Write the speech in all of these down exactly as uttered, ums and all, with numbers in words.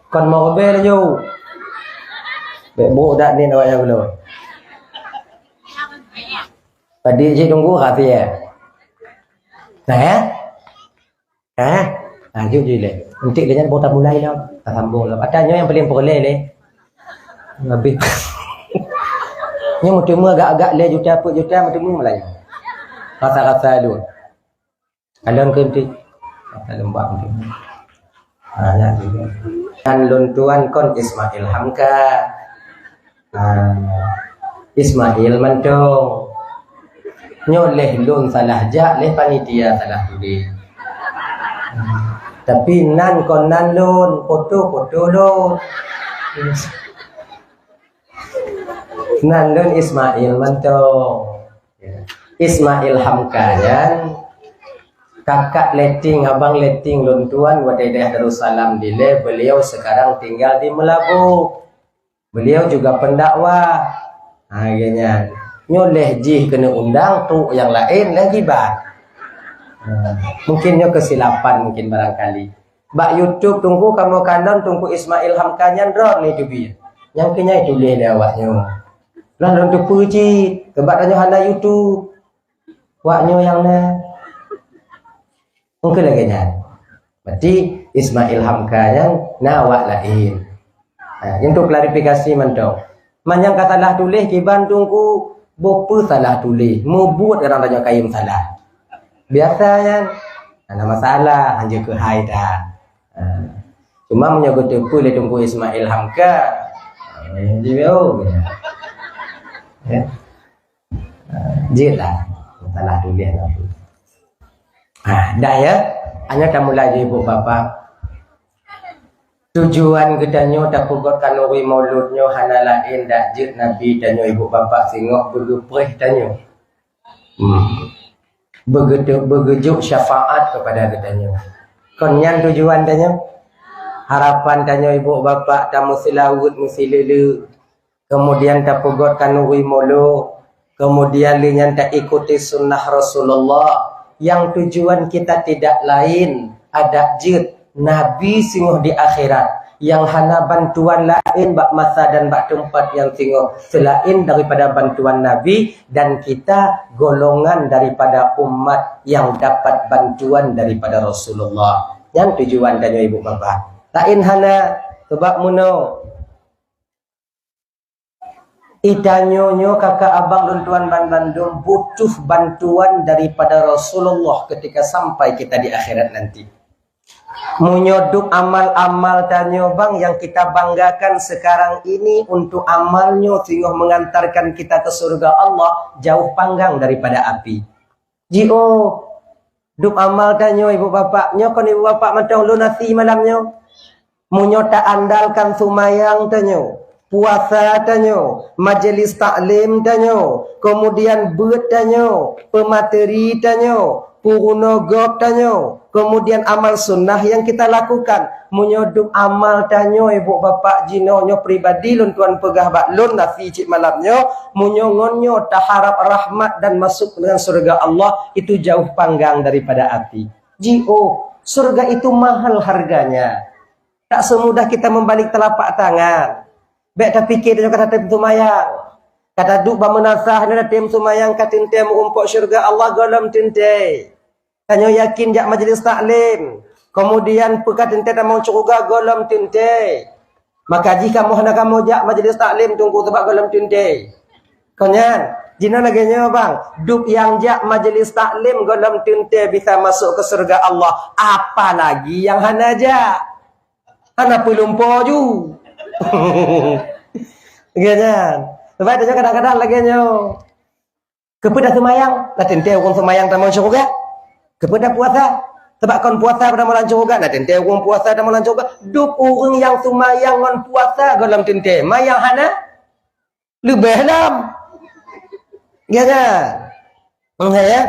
Kon mau bela ju. Bek bu dak ni awak yang belum. Tadi cik tunggu kasih ya. Nah ya. Eh? Ha, jeuet, jeuet lé. Entek lé nyan boh tamulai lom. Tasambong lom. Ata nyoe nyang paleng peureulée lé. Habéh. Nyoe meuteumé agak-agak lé juta peuet juta meuteumé meulayeue. Rasa-rasa lôn. Kalon keu entek. Rasa leumbak meuteumé. Ha, nyan. Kan lôn tuan kon Ismail Hamka. Ah, Ismail mantong. Nyoe lé lôn salah jak, lé panitia salah tuléh. Tapi nan kon nan lôn, foto-foto lôn. Nan lôn Ismail mantong. Ismail Hamka nyan, kakak letting, abang letting lôn tuan watée daerah Darussalam dilée, beliau sekarang tinggal di Meulaboh. Beliau juga pendakwah. Ha, geuh nyan. Nyoe lé jih keuneuk undang, trok nyang laén lé jiban. Ha, mungkin nyoe keusilapan mungkin barangkali. Bak YouTube Teungku kamoe kalon Teungku Ismail Hamka nyan droe ni teubiet. Nyang keunyai tuléh lé awak nyoe. Lah lôn teupeu cit, keubah tanyoe hana YouTube. Wak nyoe nyang na. Mungkin lagée nyan. Berarti Ismail Hamka nyan na wak laén. Ha, untuk klarifikasi mantong. Manyang ka salah tuléh kiban Teungku, boh peue salah tuléh, meubuet ureuëng tanyoe kayém salah. Biasa nyan, hana masalah, hanjeuet keuhai that. Ha. Cuma meunyoe geuteupeue lé Teungku Ismail Hamka, ha, jeuet, oh, ya. Ha, jeuet lah. Salah tuléh lah. Ha, dah ya. Hanya tamulai di ibu bapa. Tujuan geutanyoe tapeugot khanuri maulud nyoe hana laén dak jeuet Nabi tanyoe ibu bapa singoh beugeupreh tanyoe. Hmm. Beugeutu-, beugeujuk syafaat kepada geutanyoe. Kon nyan tujuan tanyoe. Harapan tanyoe ibu bapa tameuseulaweuet meusileuleu. Kemudian tapeugot khanuri maulud, kemudian lé nyan taikuti sunnah Rasulullah. Yang tujuan kita tidak lain, adak jeuet Nabi singoh di akhirat, yang hana bantuan laén bak masa dan bak teumpat nyan singoh selain daripada bantuan Nabi, dan kita golongan daripada umat yang dapat bantuan daripada Rasulullah. Nyan tujuan tanyoe ibu bapa. Laén hana, sebab meunoe. Itanyoe nyoe kakak abang lôn tuan banmandum butuh bantuan daripada Rasulullah ketika sampai kita di akhirat nanti. Meunyoe dub amal-amal tanyoe bang yang kita banggakan sekarang ini untuk amal nyoe singoh mengantarkan kita ke surga Allah, jauh panggang daripada api. Jiôh, dub amal tanyoe ibu bapak. Nyoe kon ibu bapak mantong lôn asi malam nyoe. Meunyoe taandalkan seumayang tanyoe, puasa tanyoe, majelis taklim tanyoe, kemudian beuet tanyoe, peumateri tanyoe, peurunoe gob tanyoe, kemudian amal sunnah yang kita lakukan. Meunyoe dub amal tanyoe, ibu bapak jinoe nyoe pribadi lôn tuan peugah bak lôn nasi cit malam nyoe, meunyoe ngon nyoe taharap rahmat dan masuk dengan syurga Allah, itu jauh panggang daripada api. Jiôh, surga itu mahal harganya. Tak semudah kita membalik telapak tangan. Bèk tapike tanyoe ka tatem seumayang. Ka taduek bak meunasah nyoe tatem seumayang ka teuntèe meurumpok syurga Allah gohlom teuntèe. Tanyoe yakin jak majelis taklim. Kemudian peu ka teuntèe tamong syurga gohlom teuntèe. Maka jih kamoe hana kamoe jak majelis taklim teungku sabab gohlom teuntèe. Kon nyan, jinoe lagèe nyoe bang, dub nyang jak majelis taklim gohlom teuntèe bisa masuk ke syurga Allah, apalagi nyang hana jak. Hana peulumpo ju. Lagèe nyan. Sebab tanyoe kadang-kadang lagèe nyoe. Keupeue taseumayang? Na teuntèe ureueng seumayang tamong syurga. Keupeue tapuasa? Sabab kon puasa tamong lam syurga, na teuntèe ureueng puasa tamong lam syurga. Dub ureueng nyang seumayang ngon puasa gohlom teuntèe, ma nyang hana? Leubeh lom. Ya kan? Ya.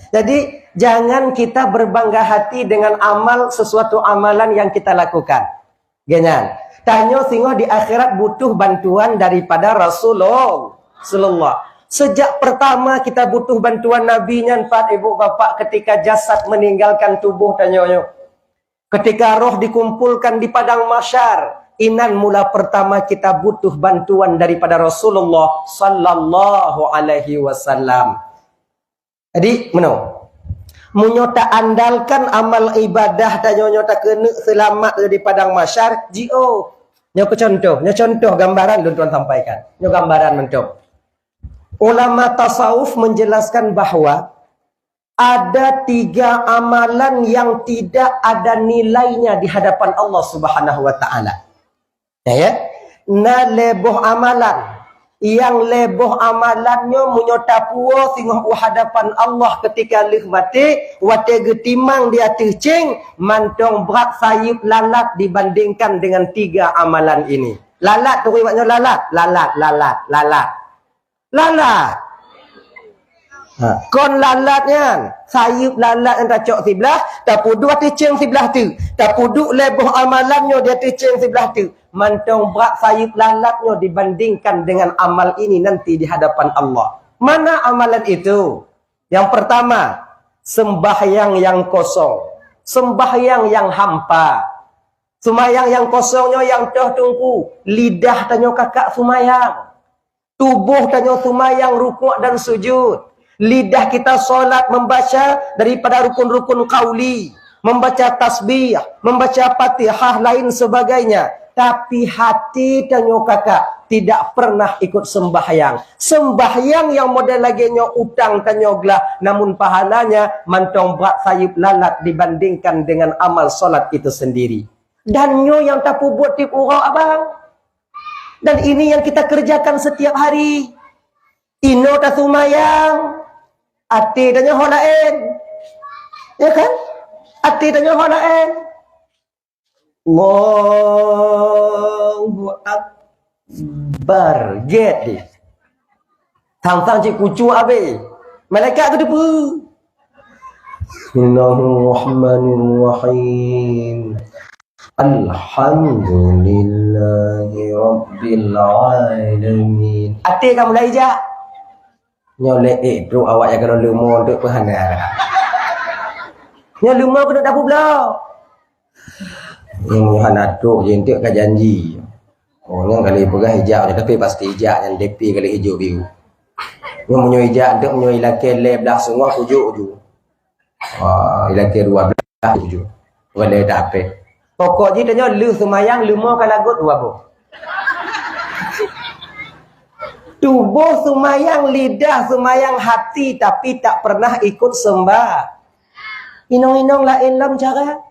Jadi, jangan kita berbangga hati dengan amal, sesuatu amalan yang kita lakukan. Geuh nyan, tanyoe singoh di akhirat butuh bantuan daripada Rasulullah. Rasulullah. Sejak pertama kita butuh bantuan Nabi nyan pat ibu bapak ketika jasad meninggalkan tubuh tanyoe nyoe. Ketika roh dikumpulkan di padang mahsyar, Inan mula pertama kita butuh bantuan daripada Rasulullah sallallahu alaihi wasallam. Jadi, meunoe. Meunyoe taandalkan amal ibadah tanyoe nyoe takeuneuk seulamat di padang mahsyar, jiôh. Nyoe keu contoh, nyoe contoh gambaran lôn tuan sampaikan. Nyoe gambaran mantong. Ulama tasawuf menjelaskan bahwa ada tiga amalan yang tidak ada nilainya di hadapan Allah Subhanahu wa Ta'ala. Ya, ya. Na lhèe boh amalan. Nyang lhèe boh amalan nyoe meunyoe tapuwoe singoh u hadapan Allah ketika lheueh maté, watèe geutimang di ateueh céng, mantong brat sayeuep lalat dibandingkan dengan tiga amalan ini. Lalat, turi awak nyoe lalat, lalat, lalat, lalat. Lalat. Ha, kon lalat nyan. Sayeuep lalat nyan tacok siblah, tapeuduek ateueh céng siblah teuk. Tapeuduek lhèe boh amalan nyoe di ateueh céng siblah teuk. Mantong brat sayeuep lalat nyoe dibandingkan dengan amal ini nanti di hadapan Allah. Mana amalan itu? Yang pertama, sembahyang yang kosong. Sembahyang yang hampa. Seumayang nyang kosong nyoe nyang toh teungku, lidah tanyoe kakak seumayang. Tuboh tanyoe seumayang rukuk dan sujud. Lidah kita salat membaca daripada rukun-rukun qauli, membaca tasbih, membaca Fatihah lain sebagainya. Tapi hati tanyoe kakak tidak pernah ikut sembahyang. Sembahyang nyang model lagèe nyoe utang tanyoe glah, namun pahalanya mantong brat sayeuep lalat dibandingkan dengan amal salat itu sendiri. Dan nyoe nyang tapeubuet tiep uroe abang. Dan ini yang kita kerjakan setiap hari. Inoe taseumayang, até tanyoe ho laén. Ya kan? Até tanyoe ho laén. Allahu Akbar. Gét deh. Sang-sang cit kucok abéh. Malaikat geuteupeue. Bismillahirrahmanirrahim. Alhamdulillahi rabbil alamin. Até ka mulai ijak. Nyoe lé ék trok awak nyang keudroe leumo teuk peuhana. Nyoe leumo keuneuk dapur bloe. Nyang hana trok jih teuk ka janji. Oh, nyoe kali peugah ijak, tapi pasti ijak nyan D P kali ijo biru. Nyoe meunyoe ijak teuk meunyoe ilakèe lhèe blah sungoh kujok ju. Ah, ilakèe dua blah tujoh. Walai tapé. Pokok jih tanyoe lheueh seumayang leumo ka lagot dua boh. Tuboh seumayang, lidah seumayang, hati tapi tak pernah ikut sembah. Inong-inong laén lom cara.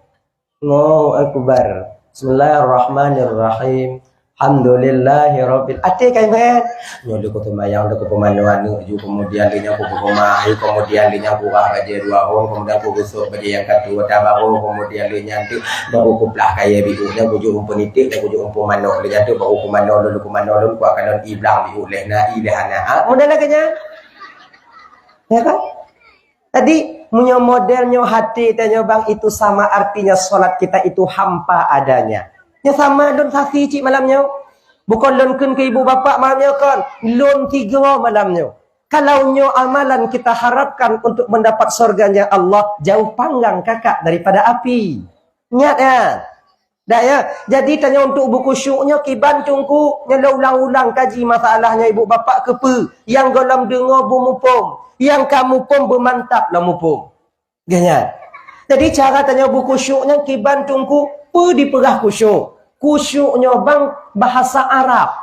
Allahu Akbar. Bismillahirrahmanirrahim. Alhamdulillahirabbil. Até kai meu'en. Nyoe lé ku seumayang, lé ku peumanoe aneuk ju, kemudian lé nyan ku peuguma ayu, kemudian lé nyan ku rhah bajèe dua ôn, kemudian ku geusok bajèe nyang ka tuwoe tabarô, kemudian lé nyan teuk baru ku plah kayèe biôh, nyan ku jok umpun iték, nyan ku jok umpun manok, lé nyan teuk baru ku manoe lôn, ku manoe lôn, ku akan lôn i blang biôh lé na, i lé hana. Ha, model lagèe nyan. Ya kan? Jadi, meunyoe model nyoe hati tanyoe bang, itu sama artinya salat kita itu hampa adanya. Nyoe sama lôn saksi cit malam nyoe. Bukon lôn kheun keu ibu bapak malam nyoe kon, lôn tigoe malam nyoe. Kalau nyoe amalan kita harapkan untuk mendapat surganya Allah, jauh panggang kakak daripada api. Ingat ya. Dak ya? Jadi tanyoe untuk beukhusyuk nyoe kiban teungku, nyoe lôn ulang-ulang kaji masalah nyoe ibu bapak keupeue, nyang gohlom deungoe beumuphom, nyang ka muphom beumantap lom muphom. Geuh nyan. Jadi cara tanyoe beukhusyuk nyoe kiban teungku, peue dipeugah khusyuk? Khusyuk nyoe bang bahasa Arab.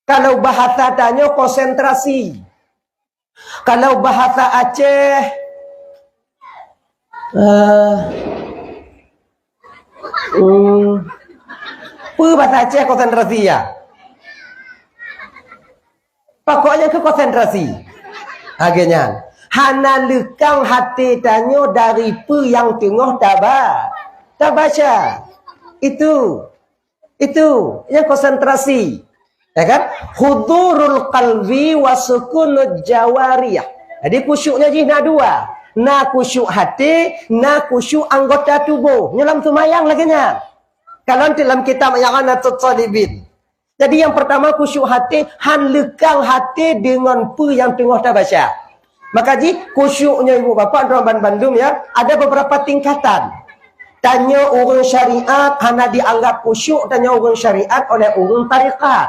Kalau bahasa tanyoe konsentrasi. Kalau bahasa Aceh, eh, hmm, peue bahasa Aceh konsentrasi ya? Pokoknya ke konsentrasi. Lagèe nyan. Hana leukang hati tanyoe dari peue nyang teungoh taba-, tabaca. Itu. Itu nyang konsentrasi. Ya kan? Hudurul qalbi wa sukunud jawarih. Jadi khusyuknya jih na dua. Na khusyuk hati, na khusyuk anggota tuboh. Nyoe lam seumayang lagèe nyan. Kalau nanti lam kitab I'anatut Talibin. Jadi yang pertama khusyuk hati, han leukang hati deungon peue nyang teungoh tabaca. Maka jih khusyuk nyoe ibu bapak droe ban bandum ya, ada beberapa tingkatan. Tanyoe ureuëng syariat hana dianggap khusyuk tanyoe ureuëng syariat oleh ureuëng tarekat.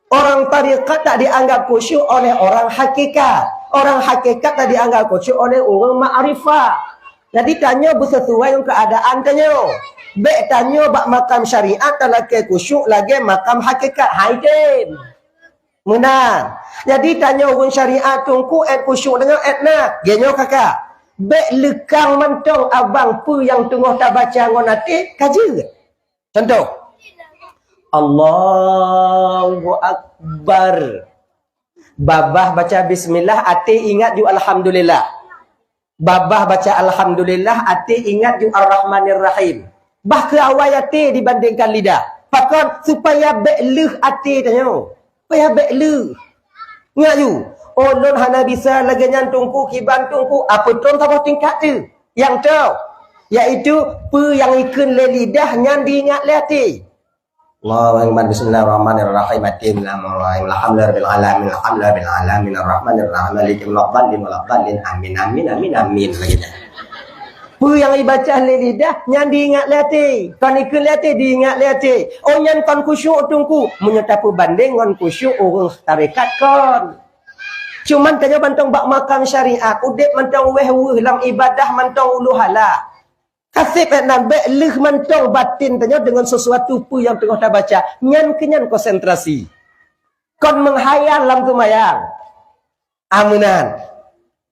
Orang tarekat tak dianggap khusyuk oleh orang hakikat. Orang hakikat tak dianggap khusyuk oleh ureuëng makrifat. Jadi tanyoe beuseusuai ngon keuadaan tanyoe. Bék tanyoe bak makam syariat talakée khusyuk lagée makam hakikat. Hai tem. Meunan. Jadi tanyoe ureuëng syariat teungku ék khusyuk tanyoe ék na. Geuh nyoe kakak. Bék leukang mantong abang peue nyang teungoh tabaca ngon até ka jeuet. Contoh. Allahu Akbar. Babah baca bismillah, até ingat ju alhamdulillah. Babah baca alhamdulillah, até ingat ju ar-rahmanir rahim. Bah keu awai até dibandingkan lidah. Pakon supaya bék leuh até tanyoe. Supaya bék leuh. Ingat ju, ulôn hana bisa lagée nyan teungku kiban teungku, apa tron saboh tingkat tu. Nyang teu, yaitu peue nyang ikheun lé lidah nyan diingat lé até. Allahu Akbar. Bismillahirrahmanirrahim. Atim lam rahim. Alhamdulillahirabbil alamin. Alhamdulillahirabbil alamin. Arrahmanirrahim. Maliki yaumiddin. Waladdallin. Amin, amin, amin, amin. Lagi dah. Peue nyang ibaca lé lidah, nyan diingat lé até. Kon ikheun lé até, diingat lé até. Oh, nyan kon khusyuk teungku. Meunyoe tapeubandeng ngon khusyuk ureuëng tarekat kon. Cuman tanyoe mantong bak makam syariat, udeb mantong wéh-weuh lam ibadah mantong ulu hala. Kaseb ék nan bék leuh mantong batin tanyoe deungon sesuatu peue nyang teungoh tabaca. Nyan keu nyan konsentrasi. Kon meuhayal lam seumayang. Ameunan.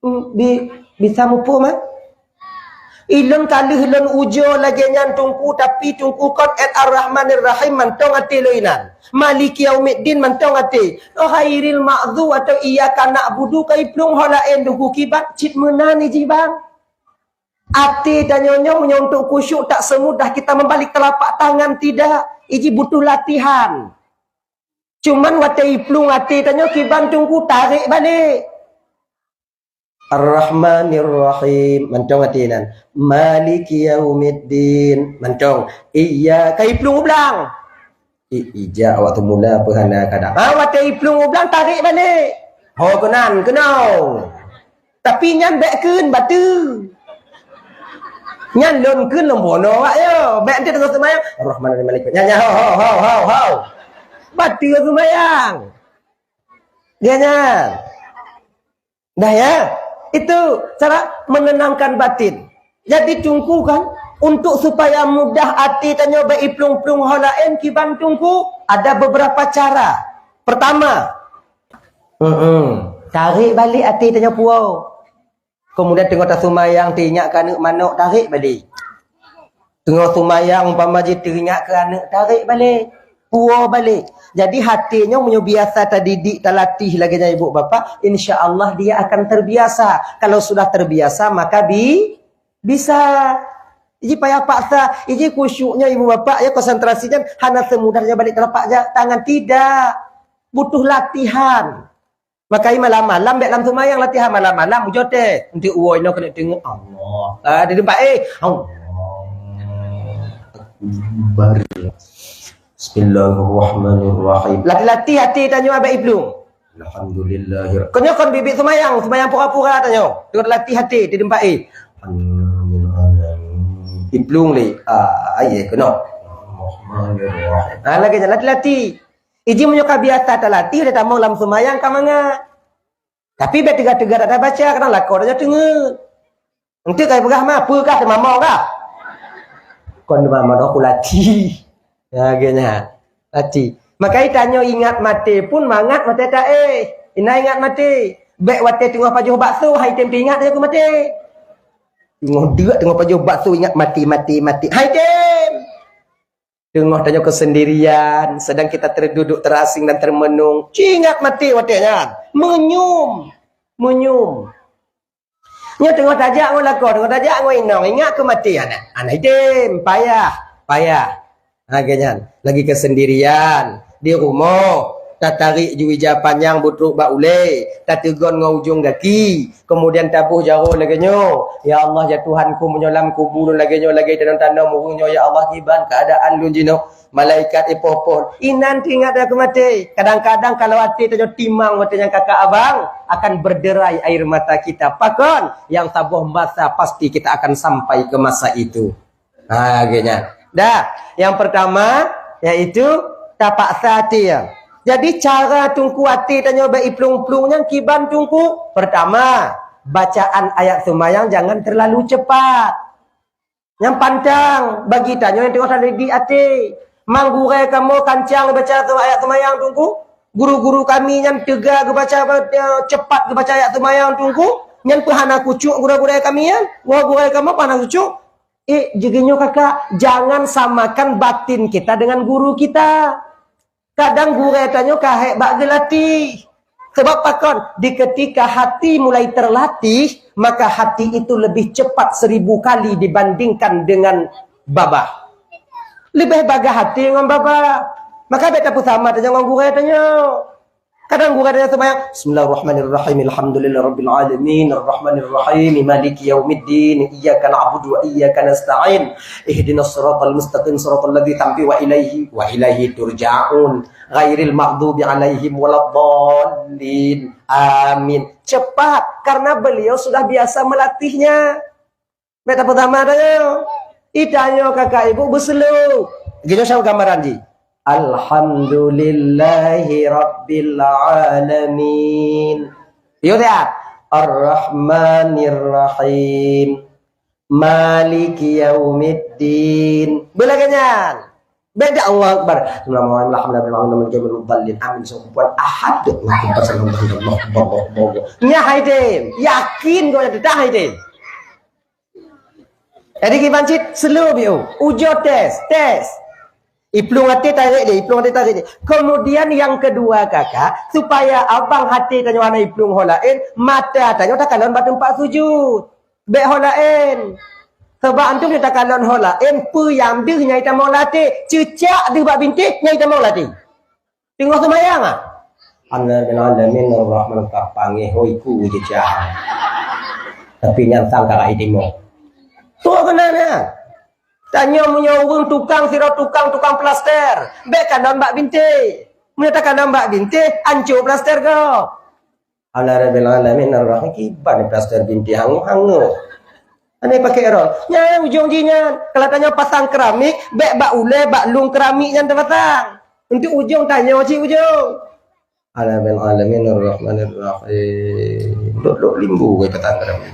Hmm, bi-, bisa muphom, eh? Ilôn ka lheueh lôn ujoe lagée nyan teungku, tapi teungku kon ék Ar-Rahmanir Rahim mantong até lôn inan. Maliki yaumiddin mantong até. Oh, ghairil maghdubi atau iyyaka na'budu ka iplueng ho laén teungku kiban cit meunan iji bang. Até tanyoe nyoe meunyoe untuk khusyuk tak semudah kita membalik telapak tangan, tidak. Iji butuh latihan. Cuman watée iplueng até tanyoe kiban teungku tarek balek. Ar-Rahmanir Rahim. Mantong até nan. Maliki yaumiddin. Mantong. Iya. Ka iplueng ublang. I-, ija awak teumula peuhana kadang. Ha, watée iplueng ublang tarek balek. Ho keunan, keunong. Tapi nyan bék kheun bateue. Nyan lôn kheun lôn bunoe awak yo. Bék nanti teungoh seumayang. Ar-Rahmanir Rahim. Maliki. Nyan, nyan, ho, ho, ho, ho, ho. Bateue seumayang. Dia nyan. Dah ya? Itu cara menenangkan batin. Jadi teungku kan, untuk supaya mudah até tanyoe bék iplueng-plueng ho laén kiban teungku, ada beberapa cara. Pertama, mm-mm, tarek balek até tanyoe puwoe. Kemudian teungoh taseumayang teuingat keu aneuk manok tarek balek. Teungoh seumayang umpama jih teuingat keu aneuk tarek balek, puwoe balek. Jadi até nyoe meunyoe biasa tadidik talatih lagée nyan ibu bapak, insya Allah dia akan terbiasa. Kalau sudah terbiasa maka bi-, bisa. Iji payah paksa, iji khusyuknya ibu bapak ya konsentrasinya hana semudah nyoe balek telapak ja-, tangan tidak. Butuh latihan. Makai malam-malam bék lam seumayang latihan malam-malam ujoe teh. Nanti uwoe inoe keuneuk teungoh Allah. Ah, di teumpat eh. Allah. Akbar. Bismillahirrahmanirrahim. Latih-latih até tanyoe abék iplueng. Alhamdulillah. Keunoe kon biet-biet seumayang, seumayang pura-pura tanyoe. Teungoh latih até di teumpat eh. Amin, amin. Iplueng lé. Ah, aye keunoe. Rahmanirrahim. Ah, lagée nyan latih-latih. Iji meunyoe ka biasa talatih, tatamong lam seumayang ka mangat. Tapi bék teuga-teuga tabaca, kadang lakoe tanyoe teungeut. Enteuk ka peugah ma, peue kah teumamoe kah? Kon teumamoe, ku latih. Ya, lagée nyan. Latih. Makai tanyoe ingat maté pun mangat maté taéh. Ina ingat maté. Bék watée teungoh pajoh bakso, hai tem teuingat tanyoe keu maté. Teungoh deuk, teungoh pajoh bakso, ingat maté, maté, maté. Hai tem. Teungoh tanyoe keusendirian, sedang kita terduduk terasing dan termenung, ci ingat maté watée nyan. Meunyum. Meunyum. Nyoe teungoh tajak ngon lakoe, teungoh tajak ngon inong, ingat keu maté aneuk. Aneuk item, payah, payah. Ha, lagée nyan. Lagi keusendirian, di rumoh, tatarék ju ija panyang butrok bak ulée, tateugon ngon ujong gaki. Keumudian taboh jaroe lagée nyoe, "Ya Allah, ya Tuhanku, meunyoe lam kubu lôn lagée nyoe, lagée tanom-tanom ureuëng nyoe, ya Allah, kiban keuadaan lôn jinoe." Malaikat ipoh-poh, "Inan teuingat dah keu maté." Kadang-kadang kalau até tanyoe timang watée nyang kakak abang, akan berderai air mata kita. Pakon? Nyang saboh masa pasti kita akan sampai ke masa itu. Ha, lagèe nyan. Dah, yang pertama yaitu tapaksa até. Jadi cara Teungku até tanyoe bèk iplueng-plueng nyan kiban Teungku. Pertama, bacaan ayat seumayang jangan terlalu cepat. Nyang pantang bagi tanyoe nyang teungoh tadidik até. Mang gurèe kamoe kancang baca ayat seumayang Teungku. Guru-guru kami nyan teuga geubaca, eh, cepat geubaca ayat seumayang Teungku. Nyan peuhana khusyuk gurèe-gurèe kami nyan. Wah gurèe kamoe peuhana khusyuk. Eh, jeuginyoe kakak, jangan samakan batin kita dengan guru kita. Kadang gurèe tanyoe ka hék bak geulatih. Sebab pakon? Di ketika hati mulai terlatih, maka hati itu lebih cepat seribu kali dibandingkan dengan babah. Leubeh bagaih hati ngon babah. Maka bèk tapeusama tanyoe ngon gurèe tanyoe. Kadang gurèe tanyoe seumayang, "Bismillahirrahmanirrahim. Alhamdulillahirabbil alamin. Arrahmanirrahim. Maliki yaumiddin. Iyyaka na'budu wa iyyaka nasta'in. Ihdinas siratal mustaqim. Siratal ladzina an'amta 'alaihim wa ilaihi, wa ilaihi turja'un. Ghairil maghdubi 'alaihim waladdallin. Amin." Cepat, karena beliau sudah biasa melatihnya. Bèk tapeutama tanyoe. Itanyoe kakak ibu beuslow. Geutanyoe sama gambaran jih. Alhamdulillahi rabbil alamin. Yuk lihat. Arrahmanirrahim. Maliki yaumiddin. Beulagèe nyan. Beda Allahu Akbar. Bismillahirrahmanirrahim. Alhamdulillahirabbil alamin. Amin. Seumpun ahad. Allahu Akbar. Allahu Akbar. Allahu Akbar. Nyan hai tem. Yakin kau nyang teutah hai tem. Jadi kiban cit slow biu. Ujoe tes, tes. Iplueng até tarék deh, iplueng até tarék deh. Kemudian yang kedua kakak, supaya abang até tanyoe hana iplueng ho laén, mata tanyoe takalon bak teumpat sujud. Bèk ho laén. Sebab antum nyang takalon ho laén, peue nyang deuh nyang itamong lam até, ceucak deuh bak bintéh nyang itamong lam até. Teungoh seumayang ah. Alhamdulillahirabbil alamin arrahman ka pangéh hoi ku ceucak. Tapi nyan sang ka rai timoh. Tuh keunan nyan. Tanyoe meunyoe ureueng tukang sidroe tukang, tukang plaster, bèk kalon bak bintéh. Meunyoe takalon bak bintéh, ancô plaster gob. Alhamdulillahirabbil alamin arrahman kiban plaster bintéh hangoh-hangoh. Hana pakai rol. Nyan ujong jih nyan. Kalau tanyoe pasang keramik, bèk bak ulèe, bak lông keramik nyan tapasang. Untuk ujong tanyoe cit ujong. Alhamdulillahirabbil alamin arrahmanirrahim. Lok-lok limbu weh patang dalam.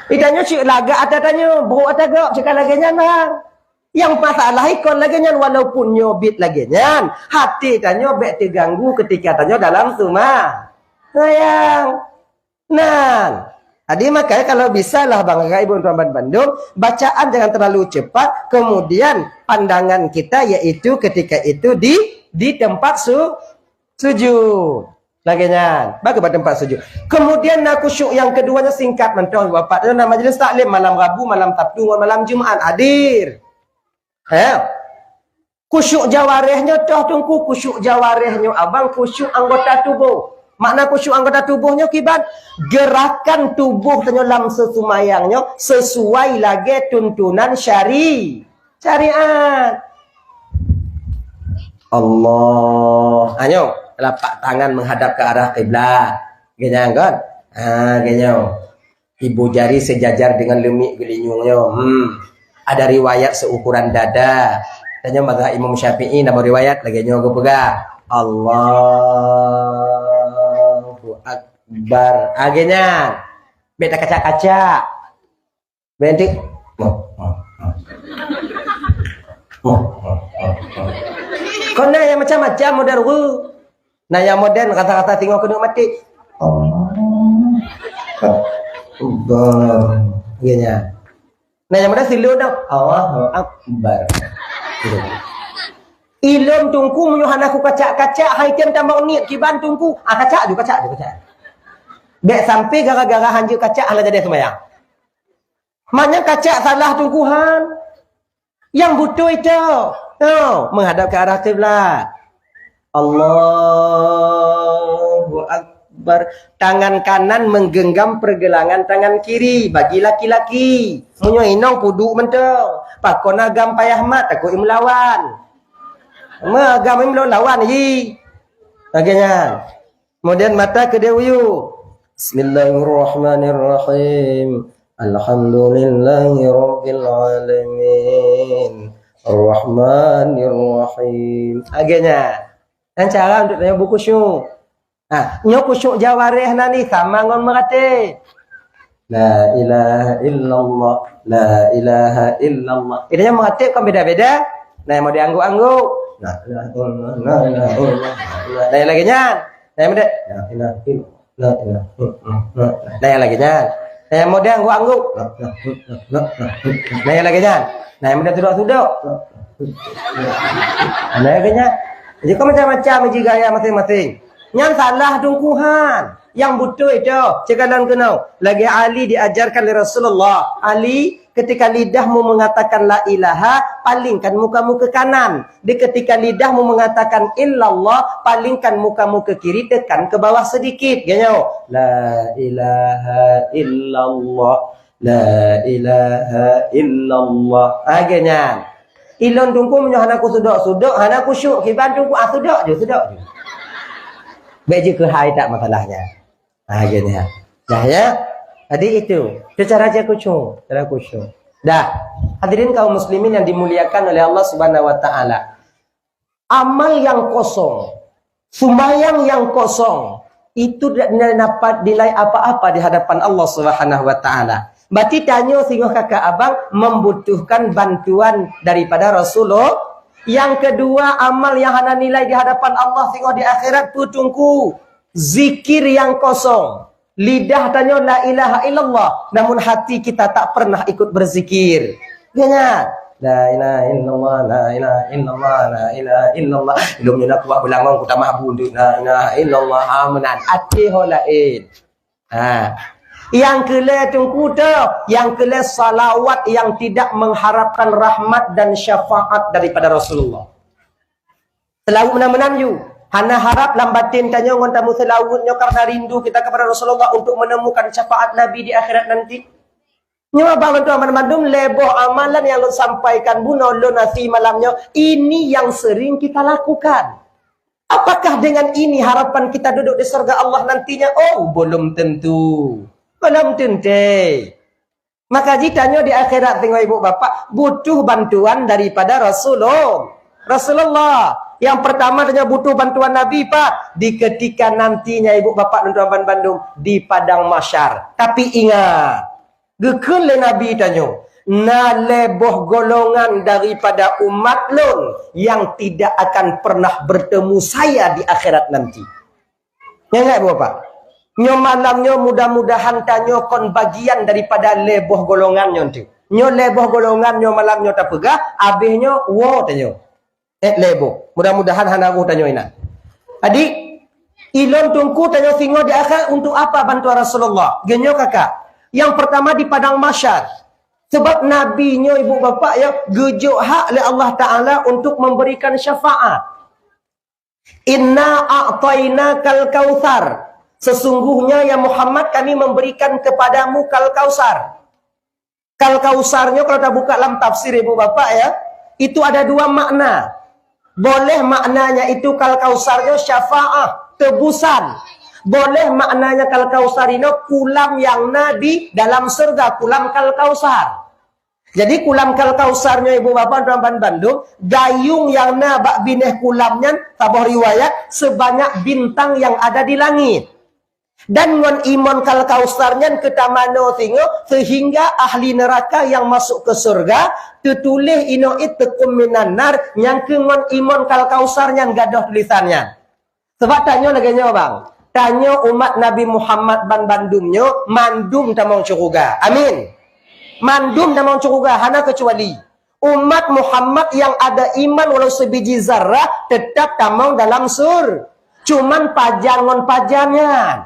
Itanyoe cit lagak ata tanyoe, brok ata gob, cit ka lagèe nyan bang. Nyang masalah ikon lagèe nyan, walaupun nyoe bit lagèe nyan, hati tanyoe bèk teuganggu ketika tanyoe dalam seuma-, seumayang. Nan. Jadi makanya kalau bisa lah bang, kakak ibu tuan bandum, bacaan jangan terlalu cepat, kemudian pandangan kita yaitu ketika itu di, di tempat su-, sujud. Lagèe nyan, bagi bak teumpat sujud. Kemudian na khusyuk nyang keduanya singkat mantong Bapak, na majlis taklim malam Rabu, malam Sabtu ngon malam Jumat hadir. He? Khusyuk jawareh nyoe toh Teungku, khusyuk jawareh nyoe abang khusyuk anggota tuboh. Makna khusyuk anggota tuboh nyoe kiban? Gerakan tuboh tanyoe lam seusumayang nyoe sesuai lagèe tuntunan syari-, syariat. Allah. Ha, nyoe, telapak tangan menghadap ke arah kiblat. Lagèe nyan kan? Ha, lagèe nyoe. Ibu jari sejajar dengan leumiek geulinyueng nyoe. Hmm. Ada riwayat seukuran dada. Tanyoe mazhab Imam Syafi'i na riwayat lagèe nyoe geupeugah. Allahu Akbar. Ha, lagèe nyan. Bèk takacak-kacak. Bèk nanti. Kon na nyang macam-macam model ru. Na nyang model rasa-rasa singoh keuneuk maté. Oh. Akbar. Lagèe nyan. Na nyang model silu dah. Allahu Akbar. Ilôn Teungku meunyoe hana kukacak-kacak, hai tem tamong niet kiban Teungku. Ah, kacak ju, kacak ju, kacak. Bèk sampai gara-gara hanjeuet kacak hana jadi seumayang. Manyang kacak salah Teungku han. Nyang beutôi tu. Oh, menghadap ke arah kiblat. Allahu Akbar. Tangan kanan menggenggam pergelangan tangan kiri bagi laki-laki. Meunyoe inong kuduek mantong. Pakon agam payah mat takot imeulawan. Meugam imeulawan ji. Lagèe nyan. Kemudian mata keudeh uyu. Bismillahirrahmanirrahim. Alhamdulillahirabbil alamin. Arrahmanirrahim. Agaknya. Dan cara untuk tanya buku syuk. Ha, nyoe khusyuk jawareh na ni sama ngon meuratéb. La ilaha illallah, la ilaha illallah. Kita nyoe meuratéb kan beda-beda. Nah, yang model angguk-angguk. La ilaha illallah, la ilaha illallah. Nah, yang lagèe nyan. Nah, yang model, la ilaha illallah, la ilaha illallah. Nah, yang lagèe nyan. Nah, yang model angguk-angguk. Nah, yang lagèe nyan. Nah, yang model tudok-tudok. Nah, yang lagèe nyan. Jadi, kan macam-macam ji gaya masing-masing. Nyan salah Teungku han. Nyang beutôi itu, ceukalon keunoe. Lagèe Ali diajarkan lé Rasulullah. Ali, ketika lidahmu mengatakan la ilaha, palingkan mukamu ke kanan. Di ketika lidahmu mengatakan illallah, palingkan mukamu ke kiri, tekan ke bawah sedikit. Geutanyoe, la ilaha illallah, la ilaha illallah. Agaknya. Ilôn Teungku meunyoe hana kusudok-sudok, hana khusyuk, kiban Teungku, ah, sudok ju, sudok ju. Bèk jikeuhai that masalahnya. Ha, gitu ya. Dah ya. Jadi itu, itu cara dia khusyuk, cara khusyuk. Dah. Hadirin kaum muslimin yang dimuliakan oleh Allah Subhanahu wa taala. Amal yang kosong, sembahyang yang kosong, itu tidak dapat nilai apa-apa di hadapan Allah Subhanahu wa taala. Berarti tanyoe singoh kakak abang membutuhkan bantuan daripada Rasulullah. Yang kedua, amal yang hana nilai di hadapan Allah singoh di akhirat, peue Teungku? Zikir yang kosong. Lidah tanyoe la ilaha illallah, namun hati kita tak pernah ikut berzikir. Ingat, la ilaha illallah, la ilaha illallah, la ilaha illallah. Lom nyoe na kuat beulangong ku tamah bu, la ilaha illallah, ha, meunan. Até ho laén. Ha. Yang keulhèe Teungku tu, yang keulhèe salawat yang tidak mengharapkan rahmat dan syafaat daripada Rasulullah. Seulaweuet meunan-meunan ju. Hana harap lam batin tanyoe ngon tameuseulaweuet nyoe karena rindu kita kepada Rasulullah untuk menemukan syafaat Nabi di akhirat nanti. Nyoe abang lôn tuan banmandum lhèe boh amalan nyang lôn sampaikan bunoe lôn akhé malam nyoe, ini yang sering kita lakukan. Apakah dengan ini harapan kita duduk di surga Allah nantinya? Oh, belum tentu. Belum tentu. Maka jih tanyoe di akhirat singoh ibu bapak butuh bantuan daripada Rasulullah. Rasulullah. Yang pertama tanyoe butuh bantuan Nabi, Pak. Di ketika nantinya ibu bapak dan tuan bandum di padang mahsyar. Tapi ingat, geukheun lé Nabi tanyoe, na lhèe boh golongan daripada umat lôn yang tidak akan pernah bertemu saya di akhirat nanti. Ingat, Bapak? Nyoe malam nyoe mudah-mudahan tanyoe kon bagian daripada lhèe boh golongan nyoe tu. Nyoe lhèe boh golongan nyoe malam nyoe tapeugah, abéh nyoe woe tanyoe. Eh, lhèe boh. Mudah-mudahan hana roh tanyoe inan. Jadi, ilôn Teungku tanyoe singoh di akhirat untuk apa bantuan Rasulullah? Geunyoe kakak. Yang pertama di padang mahsyar. Sebab Nabi nyoe ibu bapak ya geujok hak lé Allah Taala untuk memberikan syafaat. Inna a'tainakal kautsar. Sesungguhnya ya Muhammad kami memberikan kepadamu kal kautsar. Kal kautsar nyoe kalau tabuka lam tafsir ibu bapak ya, itu ada dua makna. Boleh maknanya itu kal kautsar nyoe syafaah, tebusan. Boleh maknanya kal kautsar inoe kulam yang na di dalam surga, kulam kal kautsar. Jadi kulam kal kautsar nyoe ibu bapak dan bandum, gayung yang na bak binéh kulam nyan saboh riwayat sebanyak bintang yang ada di langit. Dan ngon imon kal kautsar nyan keutamanoe singoh sehingga ahli neraka yang masuk ke surga teutuléh inoe itqum minan nar nyang keu ngon imon kal kautsar nyan gadôh tulisan nyan. Sebab tanyoe lagèe nyoe bang, tanyoe umat Nabi Muhammad ban bandum nyoe mandum tamong syeuruga. Amin. Mandum tamong syeuruga hana keucuali. Umat Muhammad yang ada iman walau sebiji zarah tetap tamong dalam sur. Cuman pajan ngon pajan nyan.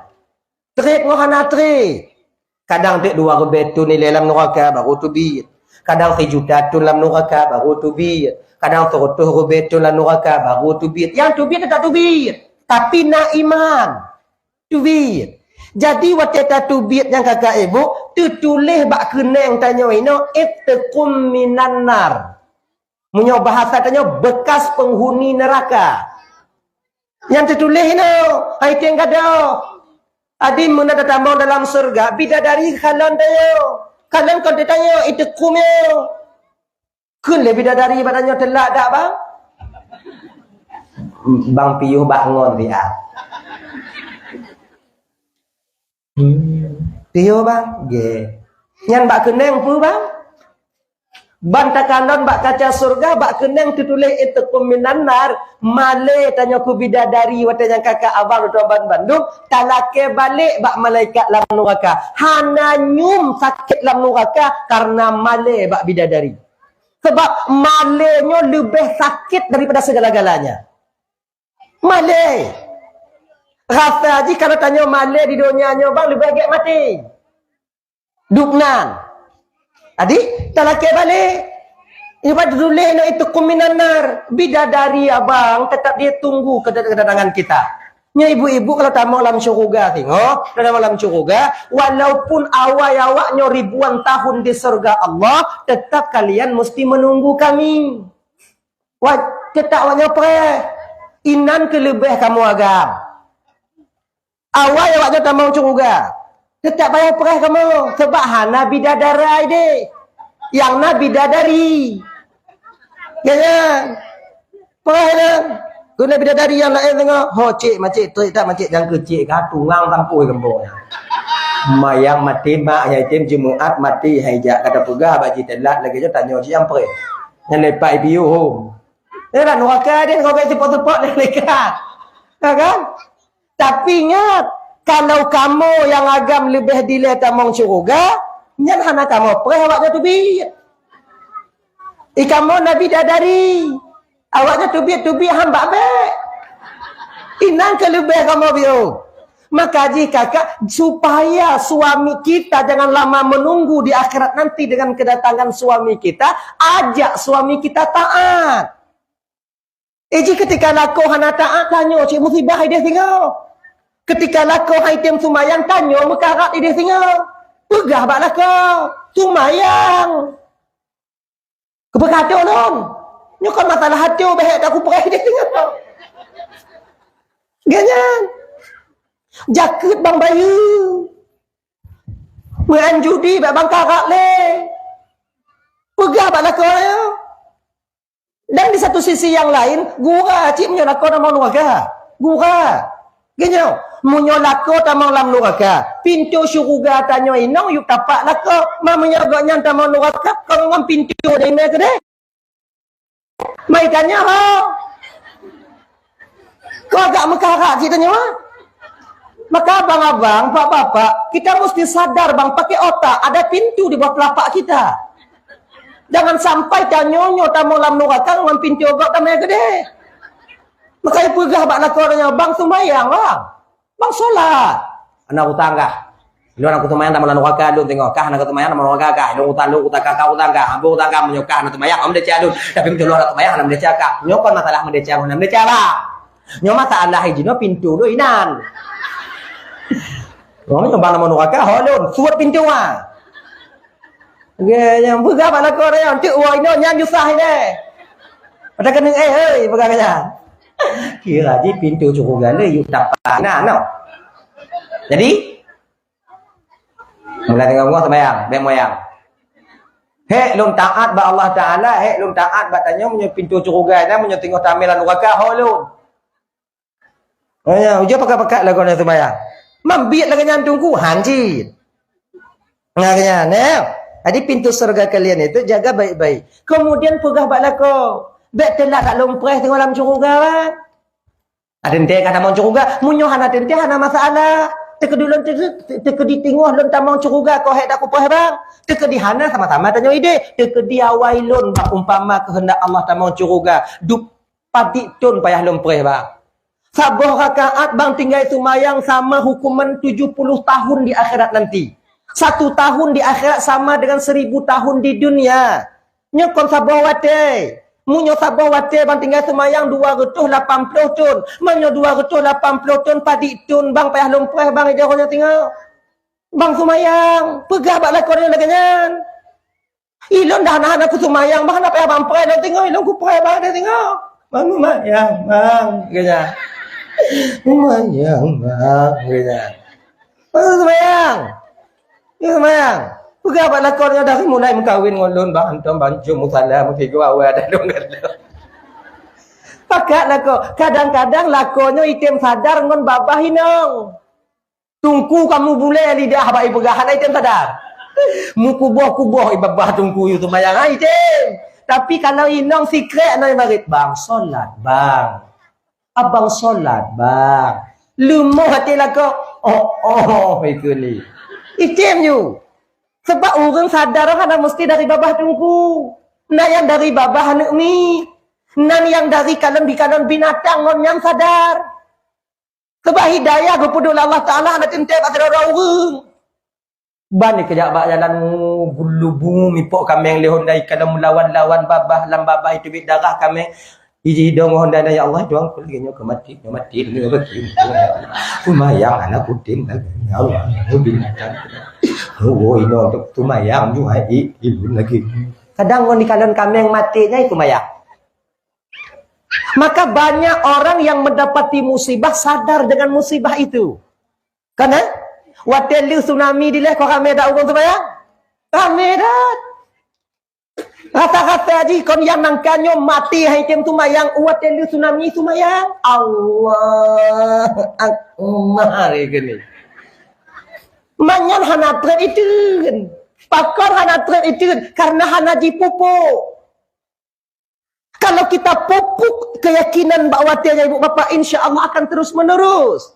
Trép ngon hana trép. Kadang teuk dua ribèe thôn ilèe lam nuraka baru teubiet. Kadang sijuta thôn lam nuraka baru teubiet. Kadang seureutôh ribèe thôn lam nuraka baru teubiet. Nyang teubiet teutap teubiet. Tapi na iman. Teubiet. Jadi watèe tateubiet nyang kakak ibu, teutuléh bak keunèng tanyoe inoe itqum minan nar. Meunyoe bahasa tanyoe bekas penghuni neraka. Nyang teutuléh inoe, hai teng gadôh. Adi meunan tatamong dalam syeuruga, bidadari kalon tanyoe. Kadang kon teutanyoe, "Iteukheun nyoe." Kheun lé bidadari bak tanyoe, "Teulat dak, Bang?" "Bang piôh bak ngon siat." "Hmm, piôh, Bang?" "Gèh." "Nyan bak keuneng peue, Bang?" "Ban takalon bak kaca syeuruga, bak keuneng teutuléh 'Itqum minan nar.' Malèe tanyoe keu bidadari watèe nyang ka ka abang lôn tuan bandum, talakèe balek bak malaikat lam nuraka. Hana nyoe sakét lam nuraka kareuna malèe bak bidadari. Sabab malèe nyoe leubeh sakét daripada segala-galanya. Malèe. Rasa jih kalau tanyoe malèe di donya nyoe, Bang, leubeh gèt maté. Dubnan. Jadi, talakèe balek. Nyoe pat tuléh nyoe 'Itqum minan nar. Bidadari abang tetap dia tunggu keda-, kedatangan kita. Nyoe ibu-ibu kalau tamong lam syeuruga singoh, kalau tamong lam syeuruga, walaupun awai awak nyoe ribuan tahun di syeuruga Allah, tetap kalian mesti menunggu kami. Wah, tetap awak nyoe preh. Inan keuh leubeh kamoe agam. Awai awak nyoe tamong syeuruga. Tetap payah preh kamoe, sabab hana bidadari deh. Nyang na bidadari. Ya, ya. Preh nyan. Keuneuk bidadari nyang laén teungoh, "Ho, cék, macék, trép that macék nyang keu cék ka tungang sampôh gampông nyan. Mayang maté mak, hai tem Jumaat maté, hai jak ka tapeugah bak jiteulat lagèe nyoe tanyoe jih nyang preh." Nyan lepak ipiôh hom. Nyan lam nuraka deh, gobek seupôt-seupôt lé malaikat. Ha kan? Tapi ingat, kalau kamoe nyang agam leubeh dilèe tamong syeuruga, nyan hana kamoe preh awak nyoe teubiet. I kamoe na bidadari. Awak nyoe teubiet-teubiet han bak bèk. Inan keuh leubeh kamoe piôh. Maka jih kakak, supaya suami kita jangan lama menunggu di akhirat nanti dengan kedatangan suami kita, ajak suami kita taat. Eh, jih keutika lakoe hana taat, tanyoe cit musibah idéh singoh. Keutika lakoe han item seumayang, tanyoe meukarat idéh singoh. Peugah bak lakoe, "Seumayang." Keupeugah lôn, "Nyoe kon masalah até, bèk takupreh idéh singoh." Geuh nyan. Jakeuet bang bayeue. Meu'en judi bèk bang karat lé. Peugah bak lakoe nyoe. Dan di satu sisi yang lain, gura cit meunyoe lakoe tamong nuraka. Gura. Geuhnyoe, meunyoe lakoe tamong lam nuraka, pintoe syeuruga tanyoe inong yub tapak lakoe. Ma meunyoe gobnyan tamong nuraka, kon ngon pintoe deh mé keudeh. Mai tanya ho. Kok agak meukarat cit tanyoe? Maka abang-abang, bapak-bapak, kita mesti sadar bang, pakai otak, ada pintu di bawah telapak kita. Jangan sampai tanyoe nyoe tamong lam nuraka ngon pintoe gob tamé keudeh. Maka ipeugah bak lakoe tanyoe, "Bang seumayang, bang. Bang solat." "Hana utang kah? Lôn hana kuseumayang tamong lam nuraka lôn teungoh. Kah hana kuseumayang tamong lam nuraka kah? Lôn utang, lôn utang kah, kah utang kah? Hana utang kah, meunyoe kah hana seumayang, hana meudesya lôn. Tapi meunyoe lôn hana seumayang, hana meudesya kah." Nyoe kon masalah meudesya ngon hana meudesya, bang. Nyoe masalah jinoe pintoe lôn inan. Nyoe bang tamong nuraka, ho lôn, suet pintoe, ah. Oke, nyang peugah bak lakoe nyan, "Cit woe inoe nyan susah ilèe." Padahai keuneuk, "Eh, hei," peugah nyan. Kira jih pintoe syeuruga le yub tapak na, no. Jadi, mulai teungoh seumayang, bèk moyang. Hek lôn taat bak Allah Taala, hek lôn taat bak tanyoe, meunyoe pintoe syeuruga nyan, meunyoe teungoh tamé lam nuraka, ho lôn. Oh ya, ujoe pakat-pakat lagoe nyan seumayang. Mambiet lagèe nyan teungku, han cit. Nah, lagèe nyan, eh. Jadi pintu syeuruga kalian itu jaga baik-baik. Kemudian peugah bak lakoe, "Bèk teulat that lôn preh teungoh lam syeuruga, bang." Teuntèe ka tamong syeuruga, meunyoe hana teuntèe hana masalah. Teukeudi lôn teu-, teukeudi teungoh lôn tamong syeuruga, kok hek takupreh, bang. Teukeudi hana, sama-sama tanyoe idéh. Teukeudi awai lôn bak umpama keuheundak Allah tamong syeuruga. Dup Padit thon payah lôn preh, bang. Saboh rakaat bang tinggai seumayang sama hukuman tujuh puluh tahun di akhirat nanti. Satu tahun di akhirat sama dengan seribu tahun di dunia. Nyoe kon saboh watèe. Meunyoe saboh watèe bang tinggai seumayang dua reutôh lapan ploh thon. Meunyoe dua reutôh lapan ploh thon, padit thon bang payah lôn preh bang ija nyoe teungoh. Bang seumayang, peugah bak lakoe lagèe nyan. Ilôn dah na, na kuseumayang, bah na payah bang preh lôn teungoh, ilôn kupreh bang deh teungoh. Bang seumayang, bang, geunyan. Seumayang, bang, geunyan. Bang seumayang. Seumayang. Peugah bak lakoe nyoe, dari mulai meukawen ngon lôn, bang hantom, bang jom musala, meusigoe awai ada lôn kata. Pakat lakoe. Kadang-kadang lakoe nyoe item sadar ngon babah inong. Teungku kamoe bulèe lidah bak ipeugah, hana item sadar. Meukuboh-kuboh i babah teungku yue seumayang, ha, item. Tapi kalau inong sikrek na marit, "Bang, solat, bang." "Abang solat, bang." Leumoh até lakoe, "Oh, oh, ikeu ni." Item yue. Sebab ureueng sadar hana meusti dari babah teungku. Na nyang dari babah aneuk miet. Na nyang dari kalon bikalon binatang ngon nyang sadar. Sebab hidayah geupeuduek lé Allah Taala hana teuntèe bak sidroe ureueng. Ban keujak bak jalan gulubu mipok kaméng lé Honda ikalon meulawan-lawan babah, lam babah iteubiet darah kaméng. Iji dong Honda, "Ya Allah, dong, keu lagèe nyoe keu maté, nyoe maté, nyoe maté." Seumayang hana kutem, ya Allah, binatang. Oh, inoe untuk seumayang nyoe hai, eh, ilun lagi. Kadang ngon ikalon kaméng maté nyai seumayang. Maka banyak orang yang mendapati musibah sadar dengan musibah itu. Kan, eh? Watèe lheueh tsunami dilèe, kon ramè that ureueng seumayang? Ramè that. Rasa-rasa jih kon nyang nangka nyoe maté hai tem seumayang, watèe lheueh tsunami seumayang. Allahu Akbar, kheun. Manyan hana trép iteun. Pakon hana trép iteun? Karena hana jipupuk. Kalau kita pupuk keyakinan bak watèe nyan, ibu bapak, insya Allah akan terus menerus.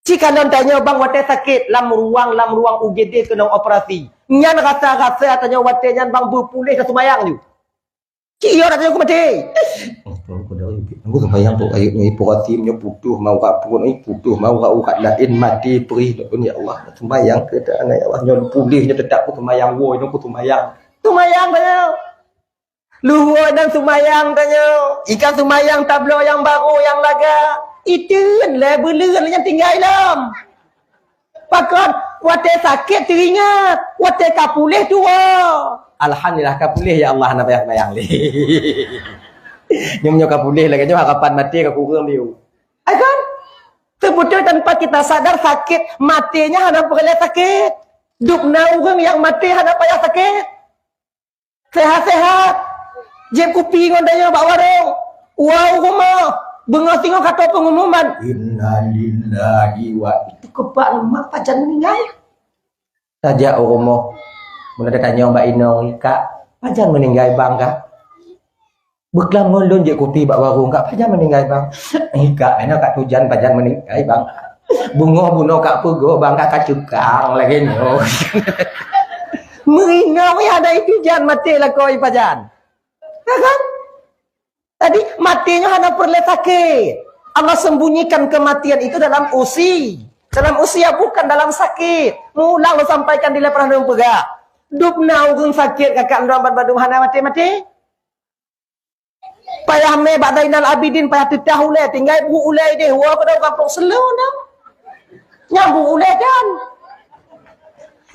Ci kalon tanyoe bang watèe sakét lam ruang, lam ruang U G D keunong operasi. Nyan rasa-rasa tanyoe watèe nyan bang beupuléh ka seumayang ju. Ci iyo tanyoe ku maté. Aku seumayang tu ayat ni operasi nyoe putuh mau rak pun, eh, putuh mau rak uhat laén maté perih dak, ya Allah. Seumayang keu ta, ya Allah, nyoe puléh nyoe teutap ku seumayang, woe nyoe ku seumayang. Seumayang tanyoe. Luhôi dan seumayang tanyoe. Ikan seumayang tabloe nyang barô nyang laga. Iteun lé beuleuen nyang tinggai lom. Pakon? Watèe sakét teuingat, watèe ka puléh tuwoe. Alhamdulillah ka puléh ya Allah, hana payah seumayang lé. Nyoe nyoe ka puléh lagèe nyoe harapan maté ka kureueng biu. Ai kan? Teubeutôi tanpa kita sadar sakét maté nyan hana peureulèe sakét. Dub na ureueng nyang maté hana payah sakét. Sehat-sehat. Jieb kupi ngon tanyoe bak warong. Woe u rumoh. Beungoh singoh ka tô peungumuman. Innalillahi wa, itu keupak leumah pajan meuninggai. Tajak u rumoh. Meunan tatanyong bak inong, "Kak, pajan meuninggai bang, Kak?" Beuklam ngon lôn jieb kupi bak warong, "Kak, pajan meuninggai bang?" "Kak, inoe Kak tujan pajan meuninggai bang. Beungoh bunoe Kak peugoe bang, Kak, ka cukang lagèe nyoe." Meuinong ya ada itu jan maté lakoe pajan. Ya kan? Jadi, maté nyoe hana peureulèe sakét. Allah sembunyikan kematian itu dalam usia. Dalam usia, bukan dalam sakét. Meulang lôn sampaikan di lapan hana peugah. Dub na ureueng sakét kakak droe ban bandum hana maté-maté. Payah mé bak Zainal Abidin, payah teutah ulèe, tinggai buet ulèe idéh, woe keudroe gampông seuleueng dah. Nyang buet ulèe dan.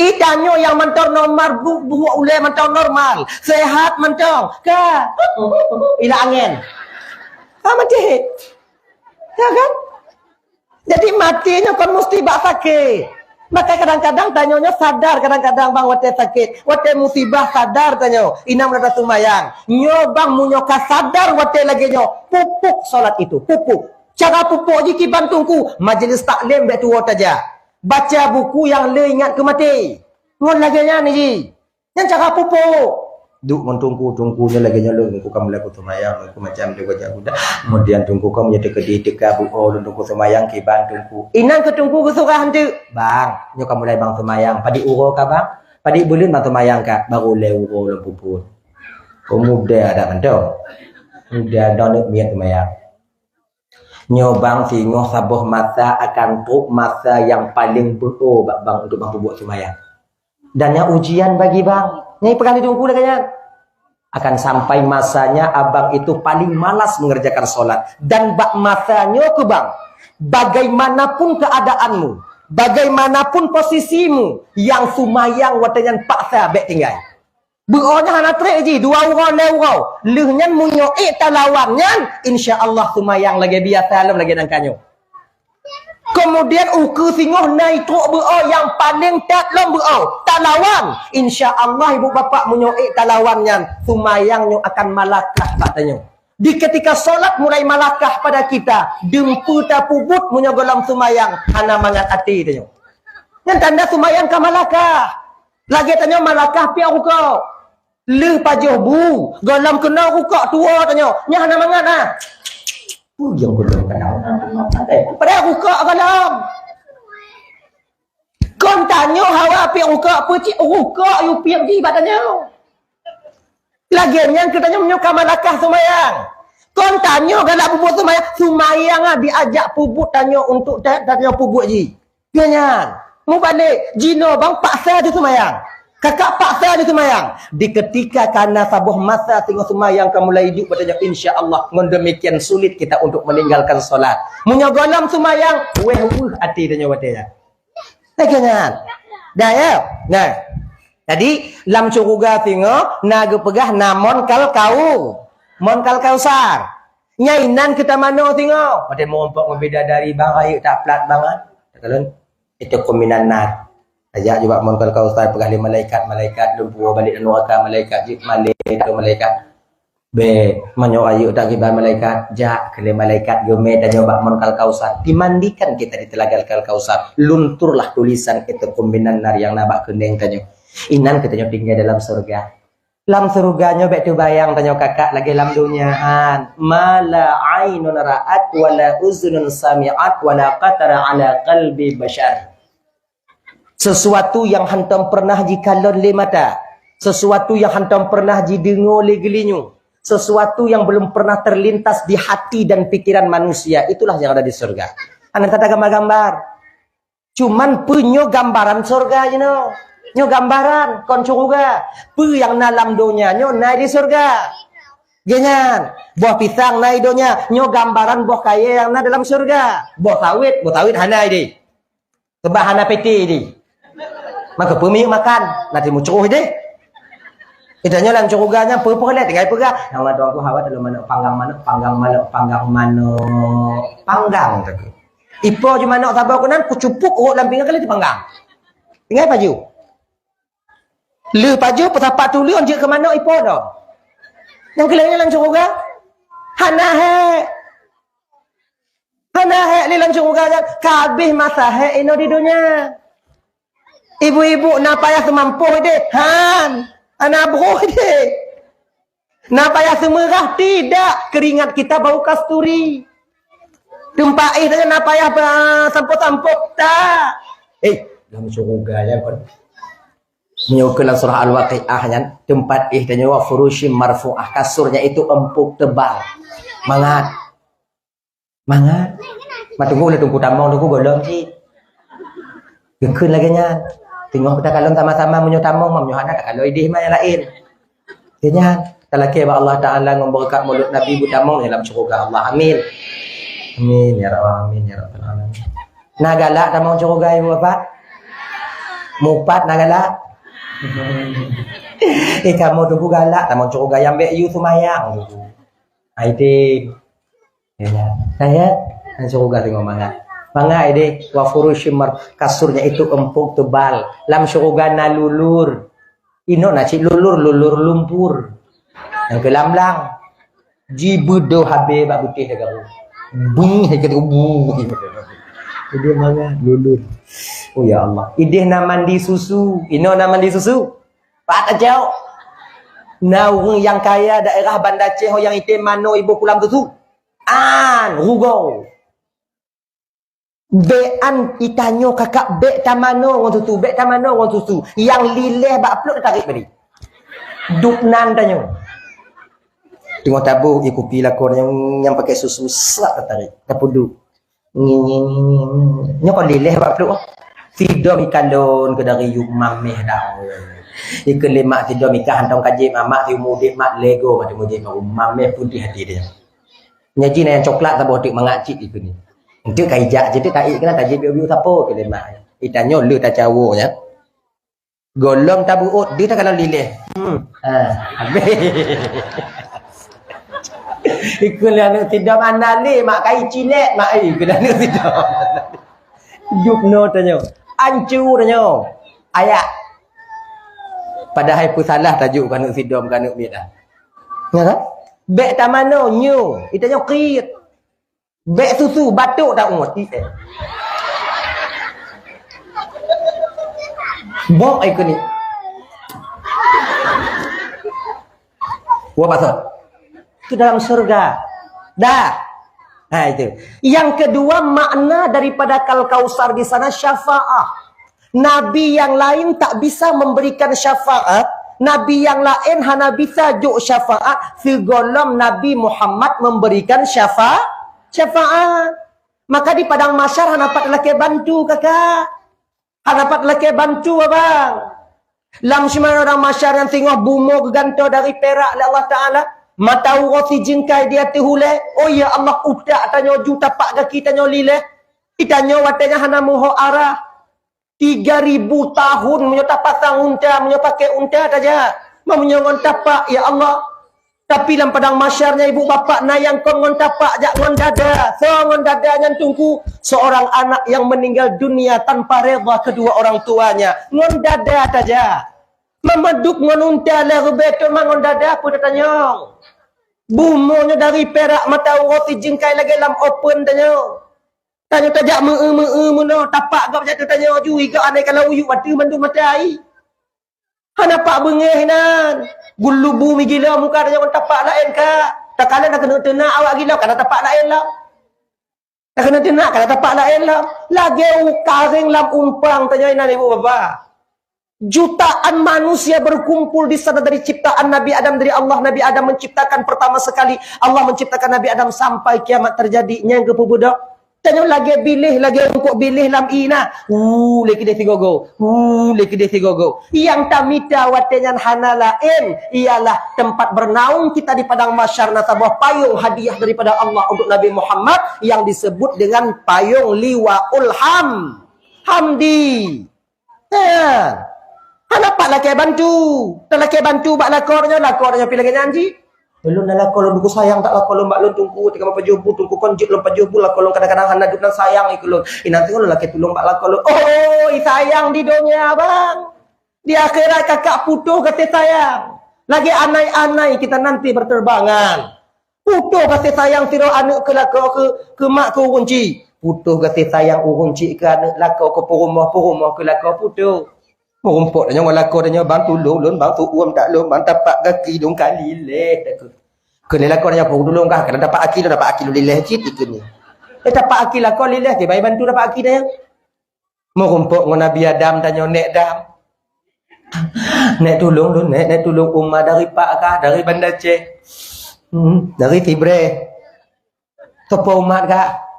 Ih, tanyoe nyang mantong normal, bu-, buet ulèe mantong normal. Sehat mantong. Ka. Ila angén. Ha, maté. Ya kan? Jadi maté nyoe kon musti bak sakét. Maka kadang-kadang tanyoe nyoe sadar, kadang-kadang bang watèe sakét, watèe musibah sadar tanyoe. Inong rada seumayang. Nyoe bang meunyoe ka sadar watèe lagèe nyoe, pupuk solat itu, pupuk. Cara pupuk jih kiban teungku, majelis taklim bèk tuwoe tajak. Baca buku nyang le ingat keu maté. Ngon lagèe nyan jih. Nyan cara pupuk. Duek ngon teungku, teungku nyoe lagèe nyoe lôn, teungku ka mulai kuseumayang, teungku macam tu baca budak. Kemudian teungku ka meunyoe teukeudi teuka buet lôn teungku seumayang kiban teungku. Inan keu teungku geusurah eunteuk. Bang, nyoe ka mulai bang seumayang. Padit uroe ka bang? Padit buleuen bang seumayang ka? Baru lhèe uroe lôn pupuk. Pemuda adat mantong. Muda dong neuk miet seumayang. Nyoe bang singoh saboh masa akan trok masa nyang paleng beuo bak bang untuk bang peubuet seumayang. Dan nyan ujian bagi bang. Nyai peugah lé teungku lagèe nyan. Akan sampai masanya abang itu paling malas mengerjakan solat. Dan bak masa nyoe keu bang, bagaimanapun keadaanmu, bagaimanapun posisimu, nyang seumayang watèe nyan paksa bèk tinggai. Beuo nyan hana trép jih, dua uroe, lhèe uroe. Lheueh nyan meunyoe ék talawan nyan, insya Allah seumayang lagèe biasa lom lagèe nangka nyoe. Kemudian ukeue singoh na itrok beuo nyang paleng that lom beuo. Talawan. Insya Allah ibu bapak meunyoe ék talawan nyan, seumayang nyoe akan malakah bak tanyoe. Di ketika solat mulai malakah pada kita, dum peue tapeubuet meunyoe gohlom seumayang hana mangat até tanyoe. Nyan tanda seumayang ka malakah. Lagée tanyoe malakah piôh rukok. Lheueh pajoh bu, gohlom keunoe rukok tuwoe tanyoe. Nyan hana mangat na. Peue nyang gohlom keunoe? Padahai rukok gohlom. Kon tanyoe hawa piôh rukok, peucit rukok yue piôh jih bak tanyoe. Lagée nyan keu tanyoe meunyoe ka malakah seumayang. Kon tanyoe galak peubuet seumayang, seumayang ah diajak peubuet tanyoe untuk ta-, tanyoe peubuet jih. Nyan, mubalek, jinoe bang paksa jih seumayang. Kakak paksa jih seumayang. Di ketika kana saboh masa singoh seumayang ka mulai jeuet bak tanyoe, insya Allah, ngon demikian sulit kita untuk meninggalkan solat. Meunyoe gohlom seumayang, wéh weuh até tanyoe watée nyan. Lagée nyan. Dah ya? Nah. Jadi, lam syeuruga singoh na geupeugah na mon kal kau. Mon kal kausar. Nyang inan keu tamanoe singoh. Watée meurumpok ngon bidadari bang, rayeuk that plat bang, ah. Takalon, itu kuminan nar. Tajak jubak mon kal kausar peugah lé malaikat, malaikat lôn puwoe balek nuraka, malaikat jeuet malée keu malaikat. Bèk, meunyoe rayeuk that kiban malaikat, jak keu lé malaikat geumè tanyoe bak mon kal kausar. Dimandikan kita di telaga kal kausar. Lunturlah tulisan itu kuminan nar nyang na bak keuneng tanyoe. Inan keu tanyoe tinggai dalam syeuruga. Lam syeuruga nyoe bèk teubayang tanyoe kakak lagèe lam donya han. Ma la ainun ra'at wa la uzunun sami'at wa la khatara ala qalbi basyar. Sesuatu yang hantom pernah jikalon lé mata, sesuatu yang hantom pernah jideungoe lé geulinyueng, sesuatu yang belum pernah terlintas di hati dan pikiran manusia, itulah yang ada di surga. Hana tatagambar-gambar. Cuman peue nyoe gambaran surga jinoe. Nyoe gambaran kon syeuruga. Peue nyang na lam donya nyoe na di surga. Genyan, boh pisang na di donya, nyoe gambaran boh kayèe nyang na dalam surga. Boh sawit, boh sawit hana di. Sebab hana pete di. Maka peue miyueb makan, nanti mucroh di. Kita nyoe lam syeuruga nyan peue-peue lé tinggai peugah. Nyang ladôm ku hawa teuh manok panggang, manok panggang, manok panggang, manok panggang teuh. Ipo ju manok saboh keunan, kucupuk rot lam pinggan kali dipanggang. Tinggai pajoh. Le pajoh peusapat tuleueng jeuet keu manok ipo dong. Nyang keu laén lam syeuruga hana hek. Hana hek lé lam syeuruga nyan, ka habéh masa hek inoe di donya. Ibu-ibu na payah seumampôh idéh, han, hana broh idéh. Na payah seumeurah, tidak, keringat kita bau kasturi. Teumpat éh saja na payah ba-, sampôh-sampôh, tak. Eh, lam syeuruga nyan kon. Meunyoe keu lam surah Al-Waqiah nyan, teumpat éh tanyoe wa furusyim marfu'ah, kasurnya itu empuk tebal. Mangat. Mangat. Mak teungku lé teungku tamong, teungku golom cit. Geukheun lagèe nyan. Teungoh takalon sama-sama meunyoe tamong, meunyoe hana takalon idéh ma nyang laén. Lagèe nyan. Talakèe bak Allah Taala ngon beureukat mulod Nabi beutamong dalam syeuruga Allah. Amin. Amin ya rabbal alamin, ya rabbal alamin. Na galak tamong syeuruga ibu bapak? Mupat na galak? Eh, kamoe teungku galak tamong syeuruga nyang bèk yue seumayang. Ai deh. Ya, ya. Nah, ya. Nah, syeuruga teungoh mangat. Mangat ai deh. Wa furusyim mar-, kasurnya itu empuk tebal. Lam syeuruga na lulur. Inoe na cit lulur, lulur lumpur. Nyang keu lam-lam. Jibeudoh habéh bak beutéh dagaru. Beuh, hai kata bu. Idéh mangat lulur. Oh ya Allah. Idéh na mandi susu. Inoe na mandi susu. Pat aja. Na ureueng nyang kaya daerah Banda Aceh nyang item manoe iboh kulam susu. An, rugoe. Bèk an itanyoe kakak bèk tamanoe ngon susu, bèk tamanoe ngon susu. Nyang lileh bak pluet tarék badi. Duek nan tanyoe. Teungoh taboh ié kupi lakoe nyang, nyang pakai susu sat tarék. Tapeuduek. Nyi, nyi, nyi, nyi, nyi. Nyoe kon lileh bak pluet. Sidom ikalon keu dari yub mameh dah. Ikeu lé mak sidom ikah hantong kajép mak, mak siumu udép mak lego mak siumu udép mak mameh putih hati dia. Nyan jih na nyang coklat saboh teuk mangat cit ikeu ni. Enteuk ka ijak cit teuk taék keunan tajép biôk-biôk sapo keu lé mak. Itanyoe le tacawo nyan. Golom tabeuôt, di takalon lileh. Hmm. Ha, habéh. Ikeu lé aneuk sidom hana lé, mak kai cilek, mak ai, ikeu lé aneuk sidom. Jubnoe tanyoe. Ancu tanyoe. Ayak. Padahai peusalah tajuk keu aneuk sidom, keu aneuk miet dah. Ya kan? Bèk tamanoe nyoe. Itanyoe kriet. Bèk susu, batuk dak ngot. Ih, eh. Bok ai keuneuk. Wah, pasal. Itu dalam surga. Dah. Nah, itu. Yang kedua, makna daripada Kal Kausar di sana syafaat. Nabi yang lain tak bisa memberikan syafaat. Nabi yang lain hana bisa jok syafaat. Sigohlom Nabi Muhammad memberikan syafa-, syafaat. Maka di padang mahsyar hana pat lakèe bantu, kakak. Hana pat lakèe bantu, abang. Lam seumayang padang mahsyar nyang singoh bumoe geugantoe dari pirak lé Allah Taala. Mata uroe sijeungkai di ateueh ulèe. Oh ya Allah, utak tanyoe ju, tapak gaki tanyoe lileh. Di tanyoe watèe nyan hana meuhok arah. Tiga ribu tahun meunyoe tapasang unta, meunyoe pakèk unta tajak. Meunyoe ngon tapak, ya Allah. Tapi lam padang mahsyar nyan ibu bapak na nyang kon ngon tapak jak ngon dada. Soe ngon dada nyan, Teungku? Seorang anak yang meninggal dunia tanpa reda kedua orang tuanya. Ngon dada tajak. Meumeuduek ngon unta lhèe ribèe teuma ngon dada peue tatanyong. Bumoe nyoe dari pirak mata uroe sijeungkai lagèe lam open tanyoe. Tanyoe tajak meu-eu-meu-eu meunoe, tapak gob jak teutanyoe ju, igob aneuk kala uyuek bateu mandum mata ai. Hana pak beungèh inan. Geulubu migila muka tanyoe ngon tapak laén ka. Takalon na keuneuk teunak awak gila, kana tapak laén lom. Na keuneuk teunak, kana tapak laén lom. Lagèe u-, karéng lam umpang tanyoe inan, ibu bapa. Jutaan manusia berkumpul di sana dari ciptaan Nabi Adam, dari Allah Nabi Adam menciptakan pertama sekali. Allah menciptakan Nabi Adam sampai kiamat terjadi. Nyang geupeubeudôh. Tanyoe lagèe biléh, lagèe eungkôt biléh lam ié na. Hu, lé keudéh sigoe-goe. Hu, lé keudéh sigoe-goe. Nyang tamita watèe nyan hana laén, ialah tempat bernaung kita di padang mahsyar, na saboh payong hadiah daripada Allah untuk Nabi Muhammad yang disebut dengan payong Liwaul Ham-, Hamdi. Ha. Hana pat lakèe bantu. Talakèe bantu bak lakoe nyoe, lakoe nyoe pih lagèe nyan jih. Ulôn na lakoe lôn, Teungku, sayang that lakoe lôn bak lôn, Teungku. Tika meupajoh bu, Teungku, kon jeuet lôn pajoh bu, lakoe lôn kadang-kadang hana duek nan sayang keu lôn. Inan Teungku lôn lakèe tulông bak lakoe lôn. Oi, sayang di donya, bang. Di akhirat kakak putôh gaséh sayang. Lagèe anai-anai kita nanti berterbangan. Putôh gaséh sayang sidroe aneuk keu lakoe, keu, keu mak, keu ureueng chik. Putôh gaséh sayang ureueng chik keu aneuk, lakoe keu peurumoh, peurumoh keu lakoe putôh. Meurumpok tanyoe ngon lakoe tanyoe, "Bang, tulông lôn, Bang, tuom that lôn, Bang, tapak gaki lôn ka lileh." Keu lé lakoe tanyoe, "Bang, tulông kah, kadang tapak gaki lôn, tapak gaki lôn lileh cit," dikeue nyan. Eh, tapak gaki lakoe lileh, kiban bantu tapak gaki tanyoe. Meurumpok ngon Nabi Adam tanyoe, "Nèk Adam, nèk tulông lôn, nèk, nèk tulông umat dari pak kah, dari Banda Aceh, hmm, dari Sibreh. Soe po umat kah?"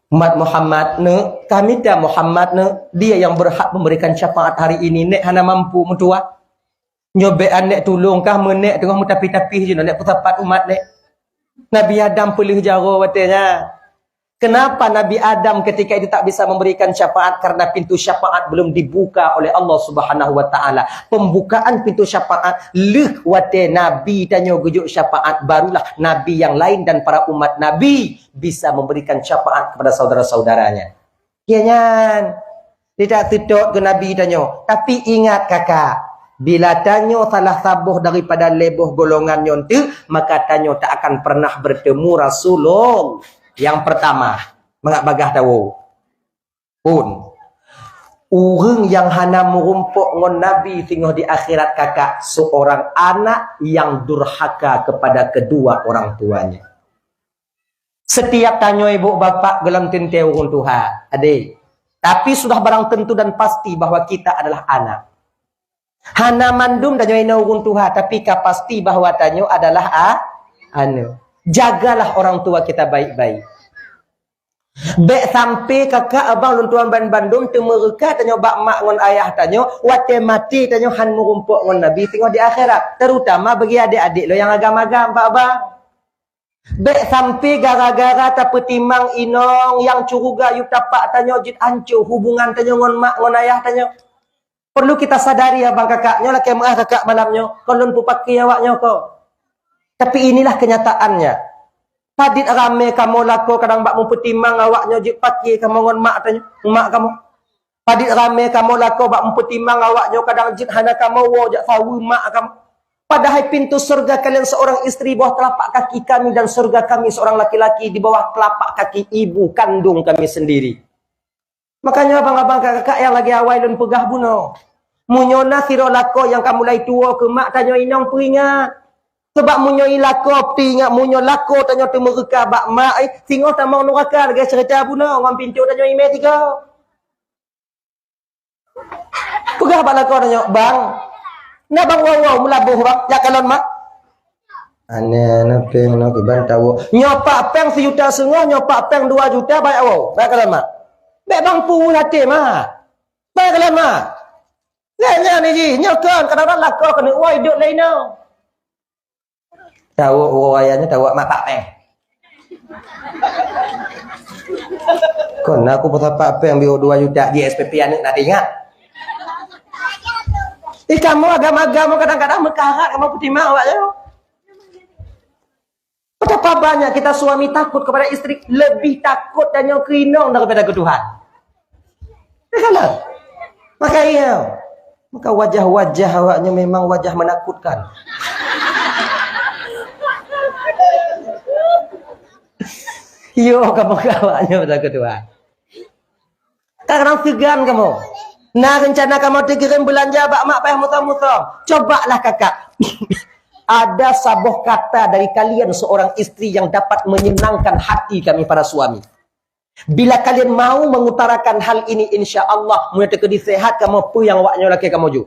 "Umat Muhammad, Neuk. Kami ta Muhammad, Neuk. Dia yang berhak memberikan syafaat hari ini. Nèk hana mampu meutuah. Nyoe bèk nèk tulông kah, meunèk teungoh meutapi-tapi jinoe, nèk peusapat umat nèk." Nabi Adam peuleueh jaroe watèe nyan. Kenapa Nabi Adam ketika itu tak bisa memberikan syafaat? Karena pintu syafaat belum dibuka oleh Allah Subhanahu wa Ta'ala. Pembukaan pintu syafaat lheueh watèe Nabi tanyoe geujok syafaat, barulah Nabi yang lain dan para umat Nabi bisa memberikan syafaat kepada saudara-saudaranya. Kian nyan, tidak seutôt keu Nabi tanyoe. Tapi ingat, kakak, bila tanyoe salah saboh daripada lhèe boh golongan nyoe teuk, maka tanyoe tak akan pernah bertemu Rasulullah. Yang pertama, mangat bagaih tawoe. Pun, ureueng nyang hana meurumpok ngon Nabi singoh di akhirat, kakak, seorang anak yang durhaka kepada kedua orang tuanya. Setiap tanyoe ibu bapak gohlom teuntèe ureueng tuha, adik. Tapi sudah barang tentu dan pasti bahwa kita adalah anak. Hana mandum tanyoe inoe ureueng tuha, tapi ka pasti bahwa tanyoe adalah a-, aneuk. Jagalah orang tua kita baik-baik. Bèk sampai kakak abang lôn tuan ban bandum teumeureuka tanyoe bak mak ngon ayah tanyoe, watèe maté tanyoe han meurumpok ngon Nabi singoh di akhirat, terutama bagi adik-adik lôn nyang agam-agam, bak abang. Bèk sampai gara-gara tapeutimang inong nyang curuga yub tapak tanyoe jeuet ancô hubungan tanyoe ngon mak ngon ayah tanyoe. Perlu kita sadari, abang, kakak, nyoe lakèe meu'ah kakak malam nyoe, kon lôn peupaki awak nyoe ko. Tapi inilah kenyataannya. Padit ramé kamoe lakoe kadang bak meupeutimang awak nyoe jeuet paké kamoe ngon mak tanyoe, mak kamoe. Padit ramé kamoe lakoe bak meupeutimang awak nyoe kadang jeuet hana kamoe woe jak saweue mak kamoe. Padahai pintu surga kalian seorang istri bawah telapak kaki kami dan surga kami seorang laki-laki di bawah telapak kaki ibu kandung kami sendiri. Makanya abang-abang kakak-kakak nyang lagèe awai lôn peugah bunoe. Meunyoe na sidroe lakoe nyang ka mulai tuwoe keu mak tanyoe inong peuingat. Sebab meunyoe i lakoe peuingat, meunyoe lakoe tanyoe teumeureuka bak mak, eh, singoh tamong nuraka lagèe ceurita bunoe ngon pintoe tanyoe imè tiga. Peugah bak lakoe tanyoe, "Bang, na bang woe-woe meulaboh bang, jak kalon mak." Aneh, na péng nyoe kiban tawoe. Nyoe pak péng sijuta seungoh, nyoe pak péng dua juta, bèk woe, bèk kalon mak. Bèk bang peue até mak. Bèk kalon mak. Nyan, nyan jih, nyoe kon kadang-kadang lakoe keuneuk woe idop lé inong. Tawoe uroe raya nyoe tawoe mak pak péng. Kon na aku pesapat péng biôh dua juta di S P P aneuk na teuingat. Ih, kamoe agam-agam kadang-kadang meukarat kamoe peutimang awak nyoe. Betapa banyak kita suami takut kepada istri, lebih takut tanyoe keu inong daripada keu Tuhan. Ya kan? Maka iya, maka wajah-wajah awaknya memang wajah menakutkan. Yo, kamu awaknya betul ketua. Kadang-kadang seugan kamu. Nah, rencana kamu dikirim belanja bak mak payah mutom-mutom. Cobalah kakak. Ada saboh kata dari kalian seorang istri yang dapat menyenangkan hati kami para suami. Bila kalian mau mengutarakan hal ini, insya Allah, mulai teukeudi sehat kamu, peue nyang awak nyoe lakée kamu ju.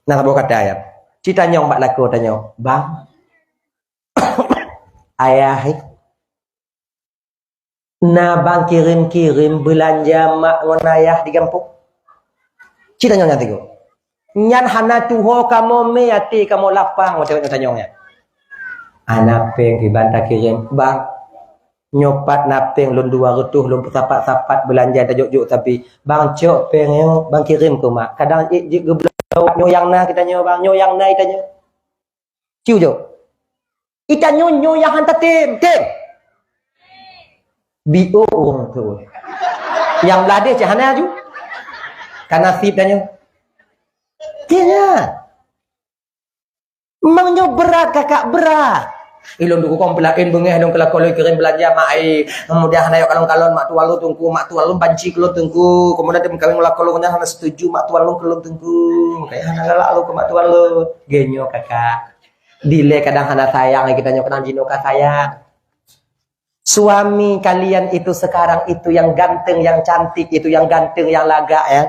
Nah, saboh kata ya. Cita nyong bak lakoe tanyoe, "Bang, ayah, eh, na bang kirim-kirim beulanja mak ngon ayah di gampông?" Cita nyong nyan tigo. Nyan hana tuho kamoe mé até kamoe lapang watée nyoe tanyong nyan. Hana péng kiban takirém, "Bang, nyoe pat na péng lôn dua reutôh lôn peusapat-sapat beulanja tajok-jok sabe. Bang, cok péng nyoe, bang kirém keu mak. Kadang ék jeuet geubloe nyoe nyang na geutanyoe, bang, nyoe nyang na geutanyoe." Ciu jok. Itanyoe nyoe nyang han tatém, tém. Biôh ureuëng tu. Nyang blah deh cit hana ju. Ka nasib tanyoe. Kena. Memang nyoe brat kakak, brat. Ilôn duku kong peulaén beungéh lôn keulakon lôn kirém beulanja mak ai. Kemudian hana yok kalon-kalon mak tuan lôn teungku, mak tuan lôn banci keu lôn teungku. Kemudian dia kawin ngon lakoe lôn nyan hana setuju mak tuan lôn keu lôn teungku. Makanya hana galak lôn keu mak tuan lôn. Genyoe kakak. Dilée kadang hana sayang, geutanyoe kadang jinoe ka sayang. Suami kalian itu sekarang itu yang ganteng, yang cantik itu, yang ganteng, yang lagak ya.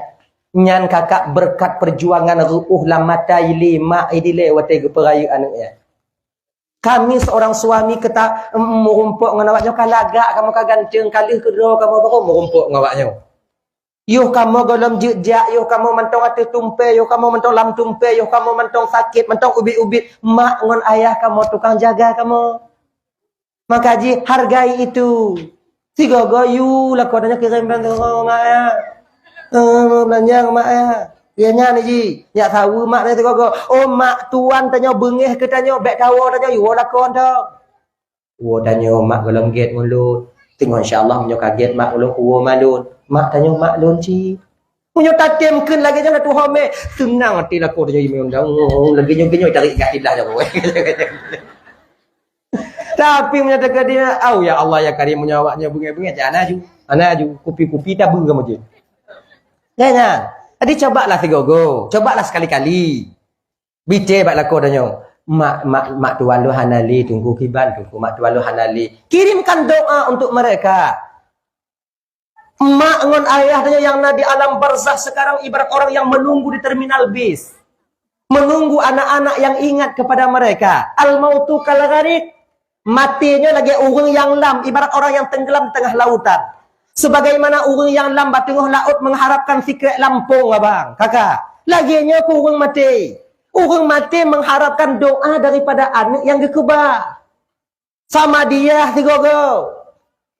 Nyan kakak berkat perjuangan reuôh lam mata ilé mak idilé watée geupeurayeuk aneuk ya. Kami seorang suami keuta meurumpok ngon awak nyoe ka lagak kamoe ka ganteng ka lheueh keudroe kamoe baru meurumpok ngon awak nyoe. Yoh kamoe gohlom jeuet jak, yoh kamoe mantong ateueh tumpée, yoh kamoe mantong lam tumpée, yoh kamoe mantong sakét, mantong ubit-ubit, mak ngon ayah kamoe tukang jaga kamoe. Maka jihargai itu. Sigoe-goe yue lakoe tanyoe kirém bang keu mak ayah. Eh, beulanja keu mak ayah. Ya nyan ji, nyak saweue mak tanyoe sigoe-goe. Oh mak tuan tanyoe beungéh keu tanyoe, bék tawoe tanyoe yue lakoe teuh. Woe tanyoe mak gohlom gét ngon lôn. Teungoh insya Allah meunyoe ka gét mak ngon lôn kuwoe mak lôn. Mak tanyoe mak lôn cit. Meunyoe tatém kheun lagée nyan tuho mé, seunang até lakoe tanyoe imeum dang. Lagée nyoe, nyoe tarék gaki blah jaroe. Tapi meunyoe teuka dia, au ya Allah ya Karim meunyoe awak nyoe beungéh-beungéh cit hana ju. Hana ju, kupi-kupi tabeue kamoe jeuet. Ya nyan. Jadi cobalah sigoe-goe, cobalah sekali-kali. Bicé bak lakoe tanyoe, "Mak, mak, mak tuan lôn hana lé, teungku kiban teungku, mak tuan lôn hana lé." Kirimkan doa untuk mereka. Mak ngon ayah tanyoe nyang na di alam barzah sekarang ibarat orang yang menunggu di terminal bis. Menunggu anak-anak yang ingat kepada mereka. Al-mautu kal gharik. Maté nyoe lagée ureuëng nyang lam, ibarat orang yang tenggelam di tengah lautan. Sebagaimana ureuëng nyang lam bak teungoh laôt mengharapkan sikrék lampông, abang, kakak. Lagée nyoe keu ureuëng maté. Ureuëng maté mengharapkan doa daripada aneuk nyang geukeubah. Sama dia sigoe-goe.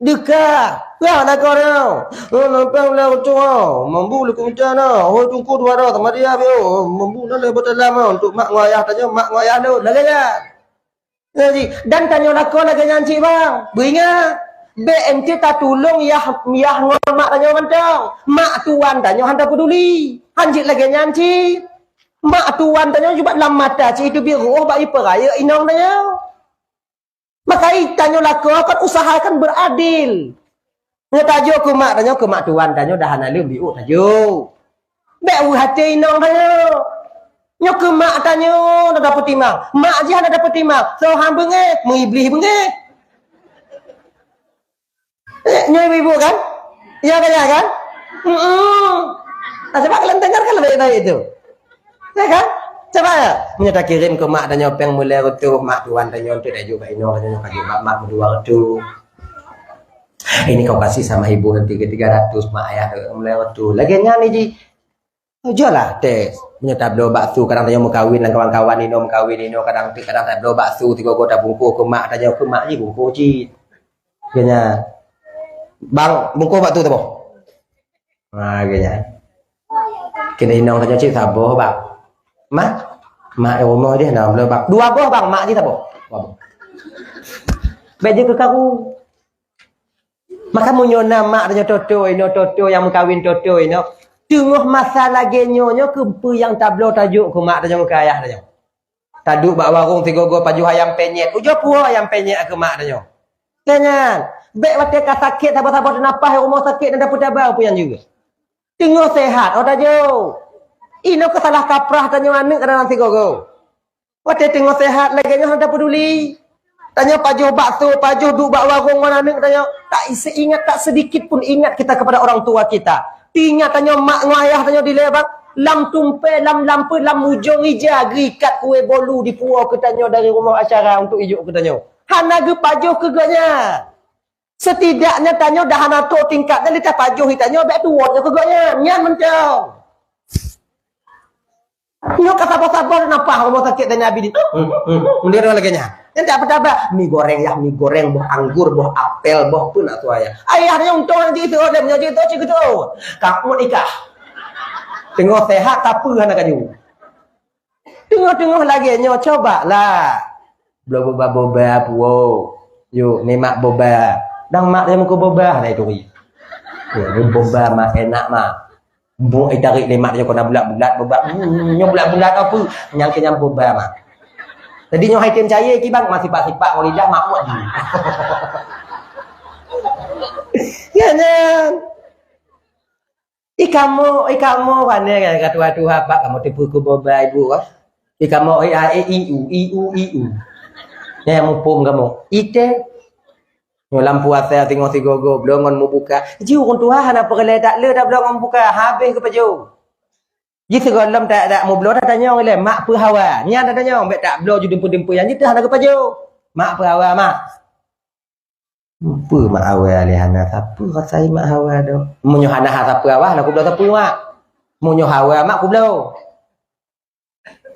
Deuka. Ya, lakoe nyoe. Oh, nampak lah ucung, oh. Mambu leuku mita na. Oh, tungku dua dah sama dia, oh. Mambu na lé batalam, oh. Untuk mak ngon ayah tanyoe, mak ngon ayah lôn. Lagée nyan. Jadi, dan tanyoe lakoe lagèe nyan cit, bang. Beuingat, bèk ente tatulông yah, yah ngon mak tanyoe mantong. Mak tuan tanyoe hana peduli. Han jeuet lagèe nyan cit. Mak tuan tanyoe jibat lam mata cit, itu biroh bak ipeurayeuk inong tanyoe. Maka tanyoe lakoe kan usahakan beradil. Nyoe tajok keu mak tanyoe, keu mak tuan tanyoe dah hana lé biôh tajok. Bèk weueh até inong tanyoe. Nyoe keu mak tanyoe dah dapeutimang. Mak jih hana dapeutimang. Soe han beungéh, meuiblih beungéh. Eh, nyoe ibu-ibu kan? Ya kan, ya kan? Hmm. Nah, coba kalian dengarkan baik-baik itu. Ya kan? Coba ya. Meunyoe takirém keu mak tanyoe péng meulhèe reutôh, mak tuan tanyoe tu tajok bak inong tanyoe, tajok bak mak meudua reutôh. Ini kau kasih sama ibu nanti ke tiga ratus, mak ayah tu mulai waktu. Lagi nyan ni ji. Ujolah tes. Meunyoe tabloe bakso, kadang tanyoe meukawen ngon kawan-kawan inoe, meukawen inoe, kadang, kadang tabloe bakso, tiga-tiga tabungkôh keu mak tanyoe, keu mak ji bungkôh cit. Keu nyan. Bang, bungkôh bakso taboh. Ha, keu nyan. Keu inong tanyoe cit saboh, bang. Mak, mak rumoh jih na bloe bang. Dua boh, bang, mak jih saboh. Dua boh. Bèk jeuet keu karu. Maka meunyoe na mak tanyoe toto inoe, toto nyang meukawen toto inoe, teungoh masa lagèe nyoe, nyoe keupeue nyang tabloe tajok keu mak tanyoe, keu ayah tanyoe. Taduek bak warong sigoe-goe pajoh ayam penyet. Ujoe puwoe ayam penyet keu mak tanyoe. Keu nyan, bèk watèe ka sakét saboh-saboh teunapah rumoh sakét dan dapeuet taba peue nyang jeuet. Teungoh seuhat, oh tajok. Inoe keu salah kaprah tanyoe aneuk kadang sigoe-goe. Watèe teungoh seuhat lagèe nyoe hana tapeuduli. Tanyoe pajoh bakso, pajoh duek bak warong ngon aneuk tanyoe. Tak seingat, tak sedikit pun ingat kita kepada orang tua kita. Ingat tanyoe mak ngon ayah tanyoe dilèe bang, lam tumpée, lam lampeu, lam mujông ija geuikat kué bolu dipuwoe keu tanyoe dari rumoh acara untuk ijok keu tanyoe. Hana geupajoh keu geuhnyan. Setidaknya tanyoe dah hana trôk tingkat nyan, lé tapajoh tanyoe bèk tuwot nyoe keu geuhnyan. Nyan mantong. Nyoe ka saboh-saboh nafah rumoh sakét dan Nabi di. Meunan lagèe nyan. Nyan tak peutaba. Mi goreng yah, mi goreng, boh anggur, boh apel, boh peue nak tuan yah. Ayah nyoe untông jih tu, dan nyoe jih tu, cit tu. Ka meunikah. Teungoh seuhat, tapi hana kaju. Teungoh-teungoh lagèe nyoe, cobalah. Bloe boba-boba puwoe. Yuk, nikmat boba. Dan mak dia muka boba, hana ituri. Yuk, boba mak, enak mak. Buk itarék lé mak dia keu na bulat-bulat boba. Hmm, nyoe bulat-bulat apa? Nyang keu nyan boba mak. Jadi nyoe hai tem cayé kibang, masih sipak-sipak ngon lidah mak muat jih. Ya nyan. Ih kamoe, ih kamoe, pane ka tuha-tuha bak kamoe teupeu keu boba ibu, ah. Ih kamoe, ih, ah, eh, i, u, i, u, i, u. Nyang muphom kamoe. Ite. Nyoe lam puasa singoh sigoe-goe, bloe ngon mubuka. Ji ureueng tuha hana peureulèe dak le dak bloe ngon mubuka, habéh geupajoh. Ji sigohlom tak, tak mubloe, tatanyong ilèe, mak peue hawa. Nyan tatanyong, bèk tak bloe ju dumpeue-dumpeue, nyan ji teuh hana geupajoh. Mak peue hawa, mak. Peue mak awai lé hana sapeue rasai mak hawa doh. Meunyoe hana ha sapeue hawa, hana kubloe sapeue mak. Meunyoe hawa mak kubloe.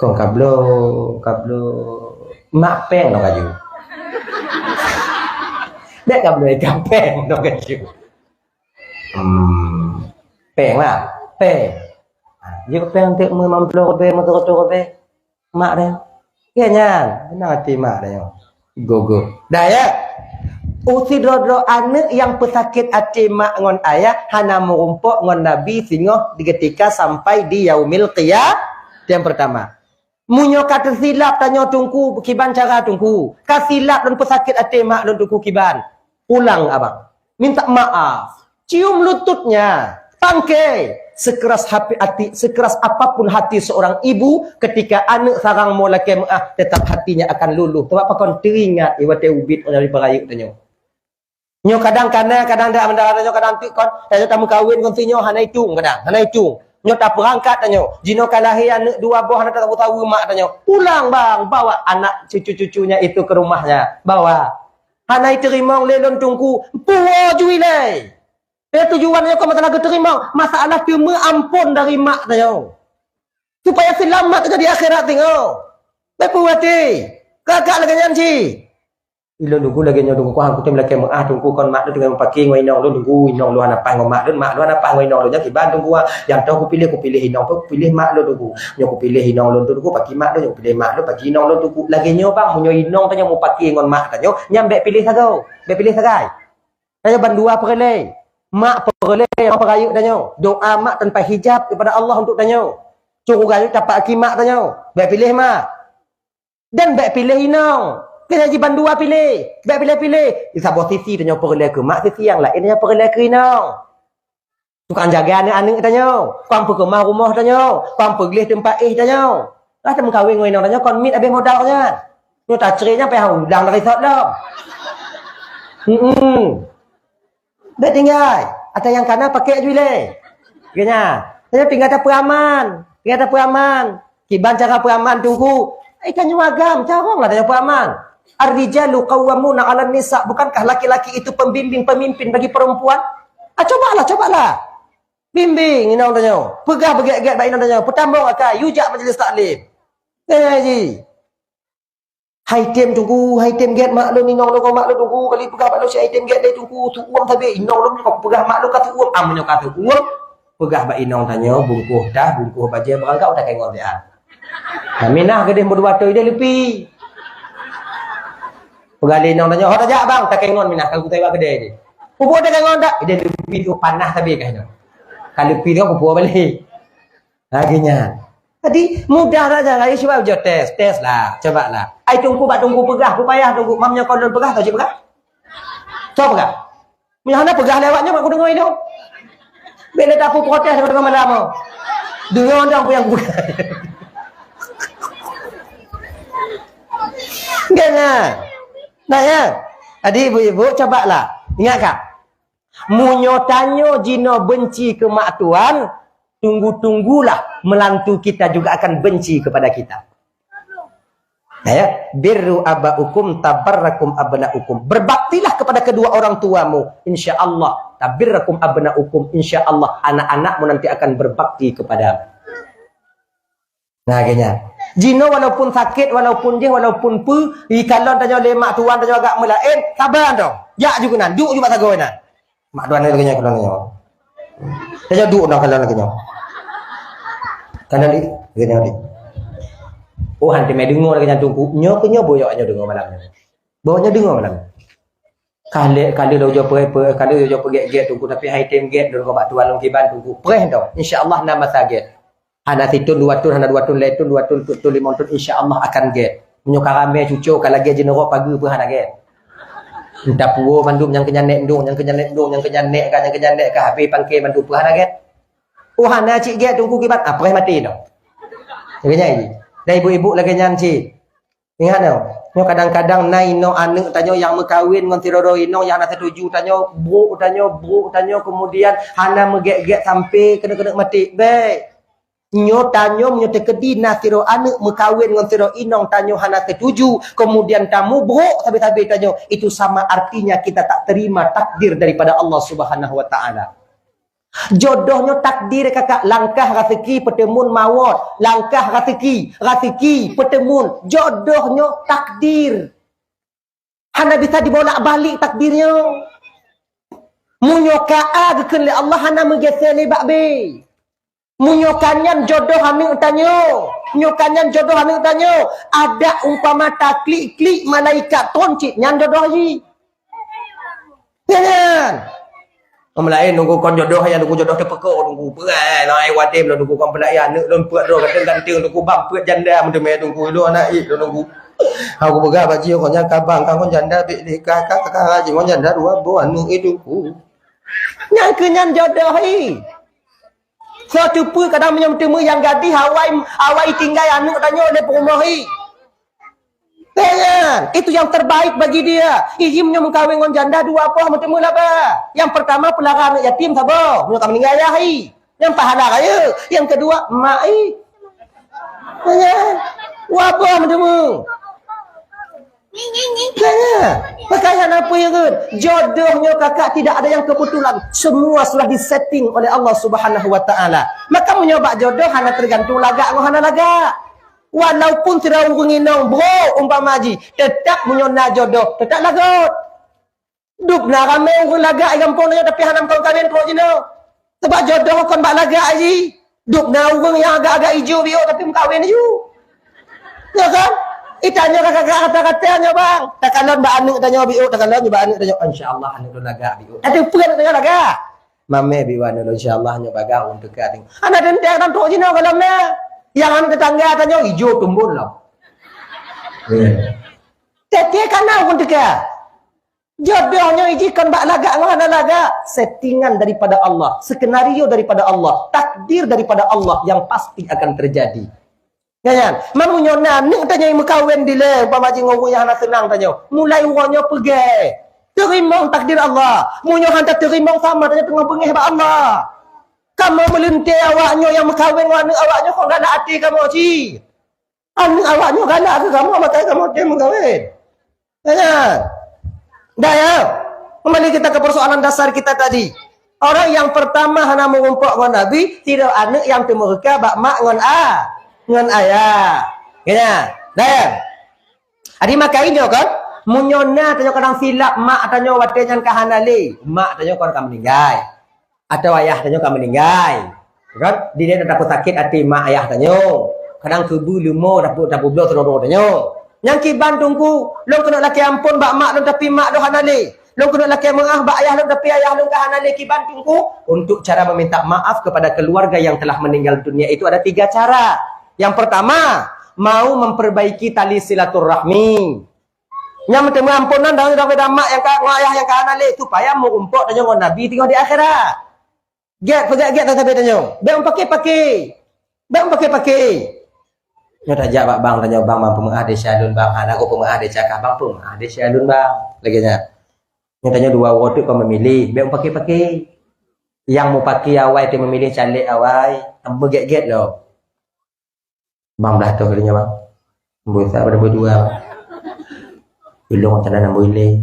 Kong kabloe, kabloe. Mak péng nong kaju. Bèk kabloe ikan péng nong kaju. Hmm. Péng mak, péng. Ha, jeuet péng teuk meunan ploh ribèe, meunan siratoh ribèe. Mak dia. Ya nyan, senang até mak dia. Gogo. Dah ya. Usi droe-droe aneuk nyang peusakét até mak ngon ayah hana meurumpok ngon Nabi singoh di ketika sampai di yaumil qiyamah. Yang pertama. Meunyoe ka teusilap tanyoe teungku, kiban cara teungku. Ka silap lôn peusakét até mak lôn teungku kiban. Pulang abang. Minta maaf. Cium lututnya. Pangke. Sekeras hati, hati, sekeras apapun hati seorang ibu ketika aneuk sarang mo lakèe meu'ah, tetap hatinya akan luluh. Sebab pakon teuingat ié watèe ubit dari peurayeuk tanyoe. Nyoe kadang kana, kadang dak meudarah tanyoe, kadang teuk kon. Tanyoe tameukawen kon sinyoe hana itong kadang, hana itong. Nyoe tapeurangkat tanyoe. Jinoe ka lahé aneuk dua boh hana tasaweue-saweue mak tanyoe. Pulang bang, bawa anak cucu-cucunya itu ke rumahnya. Bawa. Hana iteurimong lé lôn teungku, puwoe ju ilèe. Eh, tujuan nyoe kon masalah geuteurimong, masalah teumeuampôn dari mak tanyoe. Supaya seulamat di akhirat tanyoe. Bèk puwoe até. Kakak lagèe nyan cit. Ilôn Teungku lagèe nyoe Teungku, hana kutem lakèe meu'ah Teungku, kon mak lôn teungoh meupaké ngon inong lôn Teungku, inong lôn hana paih ngon mak lôn, mak lôn hana paih ngon inong lôn, nyan kiban Teungku, ah, nyang toh kupiléh, kupiléh inong, kupiléh mak lôn Teungku. Nyoe kupiléh inong lôn Teungku, pakri mak lôn, nyoe kupiléh mak lôn, pakri inong lôn Teungku. Lagèe nyoe bang, meunyoe inong tanyoe meupaké ngon mak tanyoe, nyan bèk piléh sagoe, bèk piléh sagai. Tanyoe bandua peureulèe. Mak peureulèe, mak peurayeuk tanyoe. Doa mak tanpa hijab daripada Allah untuk tanyoe. Cukôp rayeuk tapak keu mak tanyoe. Bèk piléh mak. Dan bèk piléh inong. Keu nyan jibandua piléh. Bèk piléh-piléh. Di saboh sisi tanyoe peureulèe keu mak, sisi nyang laén tanyoe peureulèe keu inong. Tukang jaga aneuk-aneuk tanyoe. Tukang peukeumah rumoh tanyoe. Tukang peugleh teumpat éh tanyoe. Lah tameukawen ngon inong tanyoe kon miet abéh modal nyan. Nyoe tacre nyan payah udang dari sot lom. Hmm. Bèk tinggai. Ata nyang kana pakèk ju ilèe. Geuh nyan. Tanyoe tinggai tapeuraman. Tinggai tapeuraman. Kiban cara peuraman Teungku. Ai tanyoe agam, carông lah tanyoe peuraman. Ar-rijalu qawwamuna 'alan nisa. Bukankah laki-laki itu pembimbing, pemimpin bagi perempuan? Ah, cobalah, cobalah. Bimbing inong tanyoe. Peugah beugèt-gèt bak inong tanyoe. Peutamong akai, yue jak majlis taklim. Eh, ji. Hai tem Teungku, hai tem gèt mak lôn, inong lôn ngon mak lôn Teungku, kali peugah bak lôn si hai tem gèt lé Teungku, seuuem sabe inong lôn, peugah mak lôn ka seuuem, ah, meunyoe ka seuuem, peugah bak inong tanyoe, bungkôh tah, bungkôh bajèe, beurangkat u takengon siat. Nah, minah keudeh meudua toe deh leupi. Peugah lé inong tanyoe, "Ho tajak bang, takengon minah, ka kutai bak keudè deh." Peue takengon dak? Ideh leupi tu panah sabe kah inong. Ka leupi tu peue balek. Lagèe nyan. Jadi, mudah saja, ayo cuba ujoe tes, tes lah, coba lah. Ai Teungku bak Teungku peugah, peue payah Teungku, mam nyoe kon lôn peugah, tau cit peugah? Tau peugah? Meunyoe hana peugah lé awak nyoe, bak kudeungoe lom. Bèk lé tapeue protes deungon malam nyoe. Deungoe dong peue nyang kupeugah. Geuh nyan. Nah, ya. Jadi, ibu-ibu, coba lah. Ingat kah? Meunyoe tanyoe jinoe benci keu mak tuan, tunggu-tunggulah, menantu kita juga akan benci kepada kita. Ya, birru abaukum tabarrakum abnaukum. Berbaktilah kepada kedua orang tuamu, insya Allah, tabarrakum abnaukum, insya Allah anak-anakmu nanti akan berbakti kepadamu. Nah, lagèe nyan. Jinoe walaupun sakét, walaupun jih, walaupun peue, ikalon tanyoe lé mak tuan tanyoe agak meulaén, saban dong. Jak ju keunan, duek ju bak sagoe na. Mak tuan lagèe nyan kalon nyoe. Tanyoe duek na kalon lagèe nyoe. Kalon di, lagèe nyoe di. Oh, han teumé deungoe lagèe nyan Teungku. Nyoe keu nyoe boyok nyoe deungoe malam nyoe. Boyok nyoe deungoe malam. Ka lheueh, ka lheueh lôn ujoe pe-, pe-, ka lheueh lôn ujoe peugèt-gèt Teungku, tapi hai tem gèt lôn ngon mak tuan lôn kiban Teungku. Preh dong. Insya Allah na masa gèt. Hana sithon dua thon, hana dua thon lhèe thon, dua thon peuet thon limong thon, insya Allah akan gèt. Meunyoe ka ramè cuco, ka lagèe jeuet nurok pageue peuhah hana gèt. Entah puwoe mandum nyang keu nyan nèk ndong, nyang keu nyan nèk ndong, nyang keu nyan nèk ka, nyang keu nyan nèk ka, habéh pangké mandum peuhah hana gèt. Oh hana cit gèt Teungku kiban, ah, preh maté noh. Lagèe nyan jih. Dan ibu-ibu lagèe nyan cit. Ingat noh, nyoe kadang-kadang na inoe aneuk tanyoe nyang meukawen ngon sidroe inong nyang hana satuju tanyoe, brok tanyoe, brok tanyoe, kemudian hana meugèt-gèt sampai keuneuk-keuneuk maté. Bèk. Nyoe tanyoe meunyoe teukeudi na sidroe aneuk meukawen ngon sidroe inong tanyoe hana satuju, kemudian tamubrok sabe-sabe tanyoe, itu sama artinya kita tak terima takdir daripada Allah Subhanahu wa Ta'ala. Jodoh nyoe takdir, kakak, langkah raseuki peuteumun mawöt, langkah raseuki, raseuki peuteumun, jodoh nyoe takdir. Hana bisa dibolak-balik takdir nyoe. Meunyoe ka a geukheun lé Allah hana meugèsè lé bak B. Meunyoe ka nyan jodoh aneuk tanyoe, nyoe ka nyan jodoh aneuk tanyoe, adak umpama taklik-klik malaikat tron cit nyan jodoh jih. Nyan, nyan. Meulaén Teungku kon jodoh, ya Teungku jodoh teupeuko Teungku. Peue, eh, nah, ai watèe lôn Teungku kon peulaén aneuk lôn peuet droe ganteng-ganteng Teungku bang peuet janda meuteumé Teungku. Ilôn aneuk ék lôn Teungku. Aku peugah bak jih kon nyan ka bang ka ngon janda bèk lé ka ka ka ka jih ngon janda dua boh aneuk ék Teungku. Nyang keu nyan jodoh i. Soe teupeu kadang meunyoe meuteumé nyang gadih awai awai tinggai aneuk tanyoe lé peurumoh i. Nyan, itu yang terbaik bagi dia. Ijih meunyoe meukawen ngon janda dua boh meuteumé laba. Yang pertama pelara aneuk yatim saboh, meunyoe ka meuninggai ayah i. Yang pahala raya. Yang kedua, mak i. Nyan, dua boh meuteumé. Nyan, makanya apa ya kan? Jodohnya kakak tidak ada yang kebetulan. Semua sudah disetting oleh Allah Subhanahu wa Ta'ala. Maka meunyoe bak jodoh hana tergantung lagak ngon hana lagak. Walaupun sidroe ureuëng inong brok umpama jih, teutap meunyoe na jodoh, teutap lagot. Dub na ramé ureuëng lagak di gampông tanyoe, tapi hana meukawen-kawen trok jinoe. Sabab jodoh kon bak lagak jih. Dub na ureuëng nyang agak-agak ijo biôk, tapi meukawen aju. Ya kan? Itanyoe kakak-kakak kata-kata nyoe bang. Takalon bak aneuk tanyoe biôk, takalon bak aneuk tanyoe. Insya Allah aneuk lôn lagak biôk. Tapi peue aneuk tanyoe lagak? Mamé biôk aneuk lôn, insya Allah nyoe bagah ureuëng teuka tengok. Aneuk teuntang dalam trok jinoe gohlom na. Nyang aneuk tetangga tanyoe ijo tumbon lom. Tete kana ureuëng teuka. Jodoh nyoe jih kon bak lagak ngon hana lagak, settingan daripada Allah, skenario daripada Allah, takdir daripada Allah yang pasti akan terjadi. Nyan, meunyoe na aneuk tanyoe meukawen dilée, umpama jih ngon ureuëng nyang hana seunang tanyoe, mulai uroe nyoe peugét. Teurimong takdir Allah. Meunyoe hana teurimong, sama tanyoe teungoh beungéh bak Allah. Kamoe meuleuntée awak nyoe nyang meukawen ngon aneuk awak nyoe kon galak até kamoe cit. Aneuk awak nyoe galak keu kamoe, makai kamoe tem meukawen. Ya kan? Dah ya. Kembali kita ke persoalan dasar kita tadi. Orang yang pertama hana meurumpok ngon Nabi, sidroe aneuk nyang teumeureuka bak mak ngon a, ngon ayah. Ya. Dah ya. Adi makai nyoe kan? Meunyoe na tanyoe kadang silap mak tanyoe watée nyan ka hana lé, mak tanyoe kon ka meuninggai. Atawa ayah tanyoe ka meuninggai. Kan? Dilée na tapeusakiet até mak ayah tanyoe. Kadang keubeue leumo tapeu-, tapeubloe sidroe-droe tanyoe. Nyang kiban teungku, lôn keuneuk lakée amphon bak mak lôn tapi mak lôn hana lé. Lôn keuneuk lakée meuáh bak ayah lôn tapi ayah lôn ka hana lé, kiban teungku. Untuk cara meminta maaf kepada keluarga yang telah meninggal dunia itu ada tiga cara. Yang pertama, mau memperbaiki tali silaturahmi. Nyang meuteumé amphon nan dan mak nyang ka, ngon ayah nyang ka hana lé, supaya meurumpok tanyoe ngon Nabi teungoh di akhirat. Gét, peugét gét sabe-sabe tanyoe. Bék meupaké-paké. Bék meupaké-paké. Nyoe tajak bak bang tanyoe, "Bang, bang peumeuáh desya lôn, bang. Hana ku peumeuáh desya kah, bang, peumeuáh desya lôn, bang." Lagée nyan. Nyoe tanyoe dua uroe teuk kon meumilih, bék meupaké-paké. Nyang meupaké awai teuk meumilih caleg awai, beugét-gét lom. Bang blah toh kali nyoe, bang. Bui sa pada bui dua. Ilong tanda nambah ilé.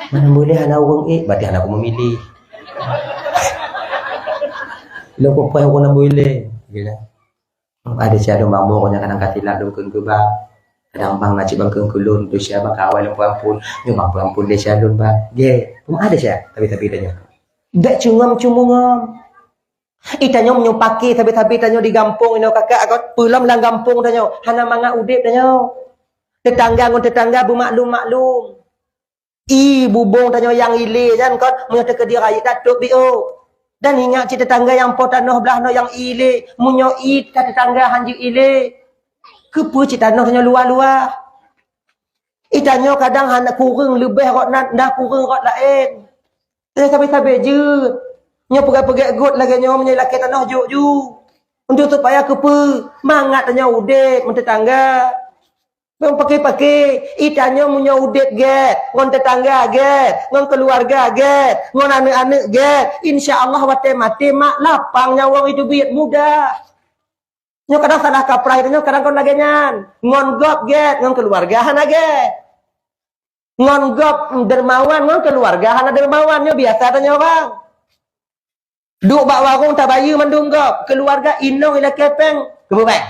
Mana nambah ilé hana ureuëng ék, berarti hana aku memilih. Ilong kupoh aku nambah ilé. Gitu. Ada si ada mambo, kadang kasilah dong keu bang. Kadang bang nak cik bang keu kulon tu siapa kawai lom pun ampun. Nyoe bang pun ampun dia sialun bang. Ge, pun ada siapa? Tapi tapi tanya. Dak cungam cumungam. Ih, tanyoe meunyoe paké sabe-sabe tanyoe di gampông inoe kakak, kon peulom lam gampông tanyoe, hana mangat udeb tanyoe. Tetangga ngon tetangga beumaklum-maklum. Ih, bubông tanyoe nyang ilé nyan kon, meunyoe teukeudi rayeuk dak tôb biôh. Dan ingat cit tetangga nyang po tanoh blaih noe nyang ilé, meunyoe ih ka tetangga hanjeuet ilé, keupeue cit tanoh tanyoe luwah-luwah? Ih, tanyoe kadang hana kureueng leubeh rot nan, na kureueng rot laén. Eh, sabe-sabe jeuet. Nyoe peugah-peugah gôt lagée nyoe meunyoe lakée tanoh jok ju. Untuk supaya keupeue? Mangat tanyoe udeb meutetangga. Ngon paké-paké, ih tanyoe meunyoe udeb gét, ngon tetangga gét, ngon keuluwarga gét, ngon aneuk-aneuk gét, insya Allah watée maté mak lapang nyawöng, itu biet mudah. Nyoe kadang salah kaprah, nyoe kadang kon lagée nyan. Ngon gob gét, ngon keuluwarga hana gét. Ngon gob dermawan, ngon keuluwarga hana dermawan, nyoe biasa tanyoe bang. Duek bak warong tabayeue mandum gob, keuluwarga inong ilakée péng, keubeubai.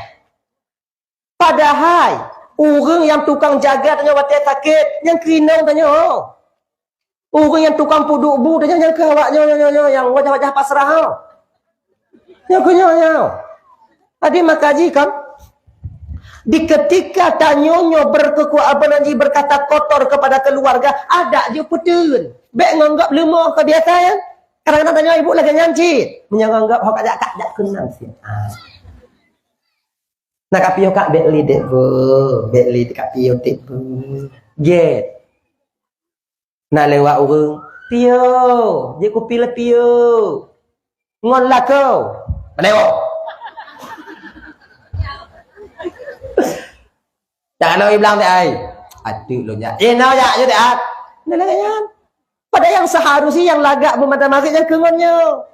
Padahai ureuëng nyang tukang jaga tanyoe watée sakét, nyang keu inong tanyoe. Ureuëng nyang tukang peuduek bu tanyoe nyang keu awak nyoe, nyoe, nyoe, nyoe, nyang wajah-wajah pasrah nyoe. Nyang keu nyoe, nyoe. Jadi maka jih kan, di ketika tanyoe nyoe berkekuatan, apa nan jih, berkata kotor kepada keluarga, adak jih peuteun. Bék nganggap leumoh ka biasa ya. Kadang-kadang tanyoe ibu lagée nyan cit. Meunyoe nganggap ho kajak-kajak keunang sih. Ah. Nak kapiôh kak bék li dek bu, bék li kapiôh dek bu. Gét. Na lewat ureuëng, "Piôh, jeuet kupi le piôh." Ngon lakoe, "Meunyoe." Tak kena iblang dek ai. Atuk lo nyak. Eh, na jak je dek ai. Nah, lagée nyan. Pada nyang seharusnya nyang lagak beumata marit nyang keu ngon nyoe.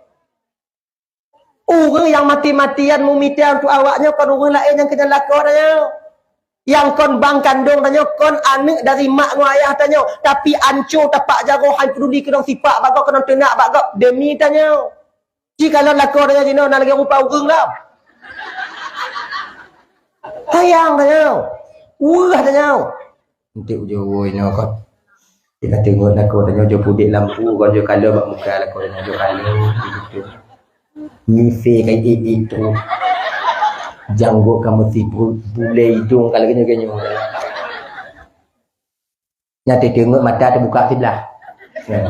Ureuëng nyang mati-matian meumita untuk awak nyoe kon ureuëng laén nyang keunyan lakoe tanyoe. Nyang kon bang kandong tanyoe, kon aneuk dari mak ngon ayah tanyoe, tapi anco tapak jaroe, han peuduli keunong sipak bak gob, keunong teunak bak gob demi tanyoe. Jikalon lakoe tanyoe jinoe na lagée rupa ureuëng lom. Sayang tanyoe. Weueh tanyoe. Enteuk ujoe woe inoe kon. Di ka teungeut lakoe tanyoe, jeuet pudek lampu, kon jeuet kalon bak muka lakoe tanyoe, jeuet kalon. Ngife kai iék-iék tu. Janggot ka meusi bu-, bulée idong ka lagée nyoe. Nyan teungeut mata teubuka siblah. Ya.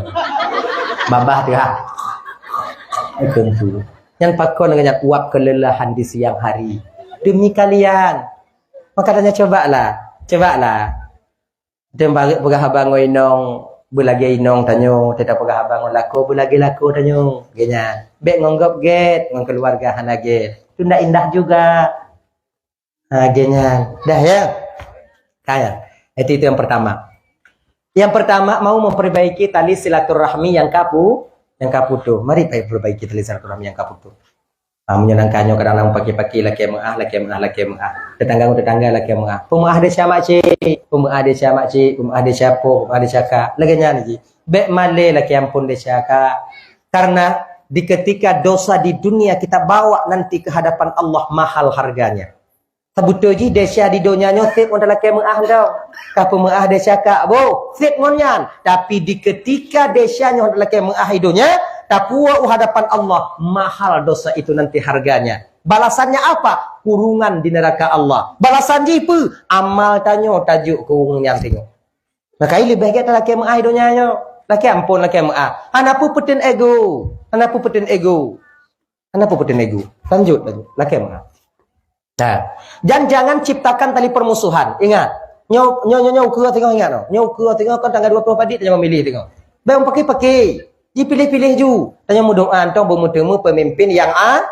Babah teuhah. Tentu. Nyan pakon ngon nyan uap kelelahan di siang hari. Demi kalian. Maka tanyoe cobalah. Cobalah. Tem barek peugah haba ngon inong, beulagée inong tanyoe, teutab peugah haba ngon lakoe, beulagée lakoe tanyoe. Lagée nyan. Bék ngon gob gét, ngon keuluwarga hana gét. Itu ndak indah juga. Ha, lagée nyan. Dah ya? Ka ya? Itu, itu yang pertama. Yang pertama, mau memperbaiki tali silaturahmi yang kapu-, yang kaputuh. Mari perbaiki tali silaturahmi yang kaputuh. Ha, meunyoe nangka nyoe kadang-kadang paké-paké lakée meu'ah, lakée meu'ah, lakée meu'ah. Tetangga ngon tetangga lakée meu'ah. Peumeu'ah desya makcik, peumeu'ah desya makcik, peumeu'ah desya po, peumeu'ah desya kak. Lagée nyan jih. Bék malée lakée ampôn desya kak. Karena di ketika dosa di dunia kita bawa nanti ke hadapan Allah mahal harganya. Seubeutôi jih desya di donya nyoe sép ngon talakée meu'ah nyoe. Ka peumeu'ah desya kak boh, sép ngon nyan. Tapi di ketika desya nyoe talakée meu'ah di donya, tapuwoe u hadapan Allah, mahal dosa itu nanti harganya. Balasannya apa? Kurungan di neraka Allah. Balasan jih peue? Amal tanyoe tajok keu ureuëng nyan singoh. Maka leubeh gét talakée meu'ah di donya nyoe. Lakée ampôn lakée meu'ah. Hana peue peuteun ego. Hana peue peuteun ego. Hana peue peuteun ego. Lanjut laju. Lakée meu'ah. Nah, dan jangan ciptakan tali permusuhan. Ingat, nyoe, nyoe, nyoe, nyoe ukeue singoh, ingat nyoe. Nyoe ukeue singoh kan tanggal dua puluh padit tanyoe memilih singoh. Bék paké-paké. Jipiléh-piléh ju. Tanyoe meudoa, "Tuhan, beumeuteumé pemimpin yang a-,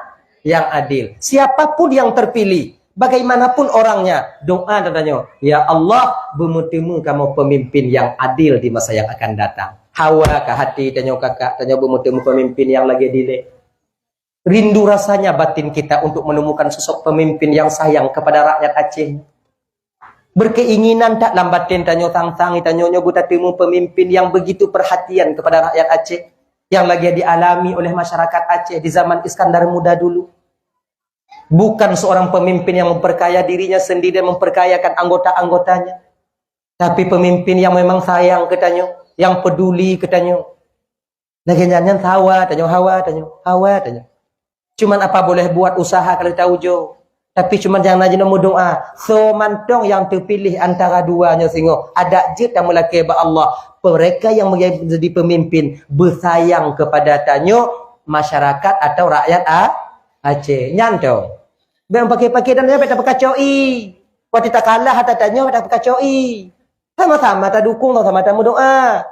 yang adil." Siapapun yang terpilih, bagaimanapun orangnya, doa tanyoe, "Ya Allah, beumeuteumé kamoe pemimpin yang adil di masa yang akan datang." Hawa ka hati tanyoe kakak, tanyoe beumeuteumé pemimpin yang lagée dilée. Rindu rasanya batin kita untuk menemukan sosok pemimpin yang sayang kepada rakyat Aceh. Berkeinginan tak lam batin tanyoe, sang-sang tanyoe nyoe beutateumé pemimpin yang begitu perhatian kepada rakyat Aceh, yang lagi dialami oleh masyarakat Aceh di zaman Iskandar Muda dulu. Bukan seorang pemimpin yang memperkaya dirinya sendiri dan memperkayakan anggota-anggotanya, tapi pemimpin yang memang sayang keu tanyoe, yang peduli keu tanyoe. Lagée nyan, nyan hawa tanyoe, hawa tanyoe, hawa tanyoe. Cuman apa boleh buat, usaha ka lheueh taujoe. Tapi cuman nyang na jinoe meudoa, soe mantong nyang teupiléh antara dua nyoe singoh, adak jeuet tameulakée bak Allah. Mereka yang menjadi pemimpin beusayang kepada tanyoe, masyarakat atau rakyat a-, Aceh. Nyan tong. Bék paké-paké dan bék tapeukacoe. Watée takalah ata tanyoe bék tapeukacoe. Sama-sama tadukong, sama-sama tameudoa.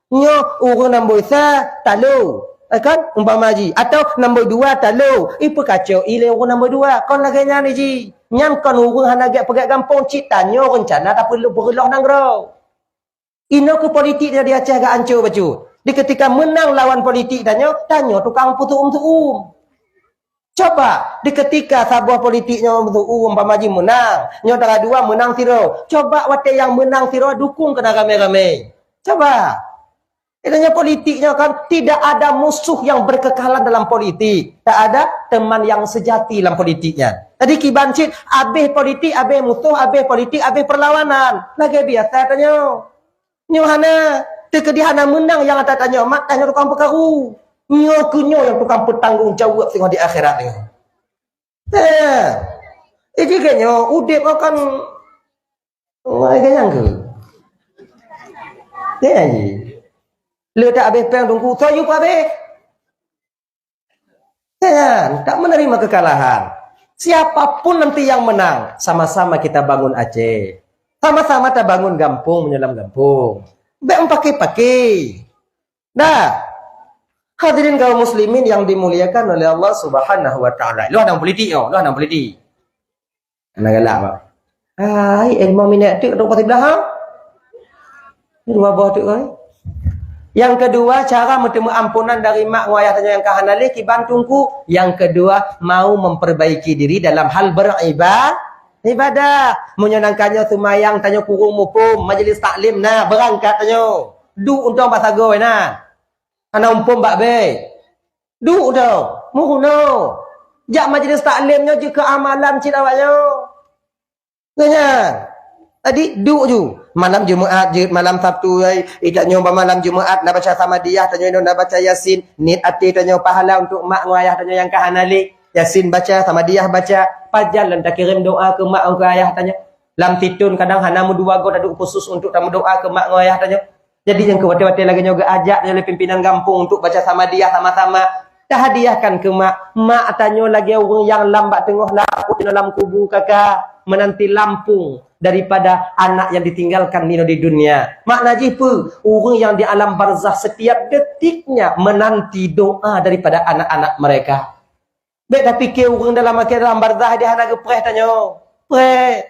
Nyoe ureuëng namboi sa, talo. Eh, kan? Umpama jih. Atau namboi dua, talo. Ipeukacoe lé ureuëng namboi dua. Kon lagée nyan jih. Nyan kon ureuëng hana gét peugét gampông, cit tanyoe reuncana tapeulo-, peureuloh nanggroe. Inoe keu politik di Aceh agak ancô bacut. Di ketika menang lawan politik tanyoe, tanyoe tukang peutuum-tuum. Coba, di ketika saboh politik nyoe meusu-, umpama jih meunang, nyoe dara dua meunang sidroe. Coba watée nyang meunang sidroe dukong keunan ramé-ramé. Coba. Itu nyoe politik nyoe kan, tidak ada musuh yang berkekalan dalam politik. Tak ada teman yang sejati dalam politik nyan. Jadi kiban cit, abéh politik, abéh musuh, abéh politik, abéh perlawanan. Lagée biasa tanyoe. Nyoe hana, teukeudi hana meunang nyang ata tanyoe, mak tanyoe tukang peukaru. Nyoe keuh nyoe nyang tukang peutanggong jaweueb singoh di akhirat nyoe. Eh, eh, jih keu nyoe udeb nyoe kan, wah, keu nyang keu. Keu nyang jih. Le tak habéh péng teungku, soe yue peuhabéh. Kan? Tak menerima kekalahan. Siapapun nanti yang menang, sama-sama kita bangun Aceh. Sama-sama tabangun gampông meunyoe lam gampông. Bék meupaké-paké. Nah, hadirin kaum muslimin yang dimuliakan oleh Allah Subhanahu wa Taala. Luah dalam politik, oh, luah dalam politik. Hana galak, Pak. Hai, ilmu minyak tu, tu pasti belahang. Dua boh tu, kan? Yang kedua, cara meuteumé ampunan dari mak ngon ayah tanyoe nyang ka hana lé kiban teungku. Yang kedua, mau memperbaiki diri dalam hal beriba-, ibadah. Meunyoe nangka nyoe seumayang tanyoe kurung muphom, majlis taklim na, beurangkat tanyoe. Duek untông bak sagoe na. Hana muphom bak bée. Duek dong, meurunoe. Jak majlis taklim nyoe jeuet keu amalan cit awak nyoe. Nyan. Jadi, duek ju. Malam Jumaat jeuet, malam Sabtu, ai, tanyoe bak malam Jumaat na baca Samadiyah, tanyoe na baca Yasin. Niet até tanyoe pahala untuk mak ngon ayah tanyoe nyang ka hana lé. Yasin baca, Samadiyah baca. Pajan lom takirém doa keu mak ngon keu ayah tanyoe. Lam sithon kadang hana meudua goe taduek khusus untuk tameudoa keu mak ngon ayah tanyoe. Jadi nyang keu watée-watée lagée nyoe geuajak nyoe lé pimpinan gampông untuk baca Samadiyah sama-sama. Tahadiahkan keu mak. Mak tanyoe lagée ureuëng nyang lam bak teungoh laôt nyoe lam kubu kaka menanti lampung daripada anak yang ditinggalkan nyoe di dunia. Makna jih peue? Ureuëng yang di alam barzakh setiap detiknya menanti doa daripada anak-anak mereka. Bék tapike ureuëng dalam akhé dalam barzakh dia hana geupreh tanyoe. Preh.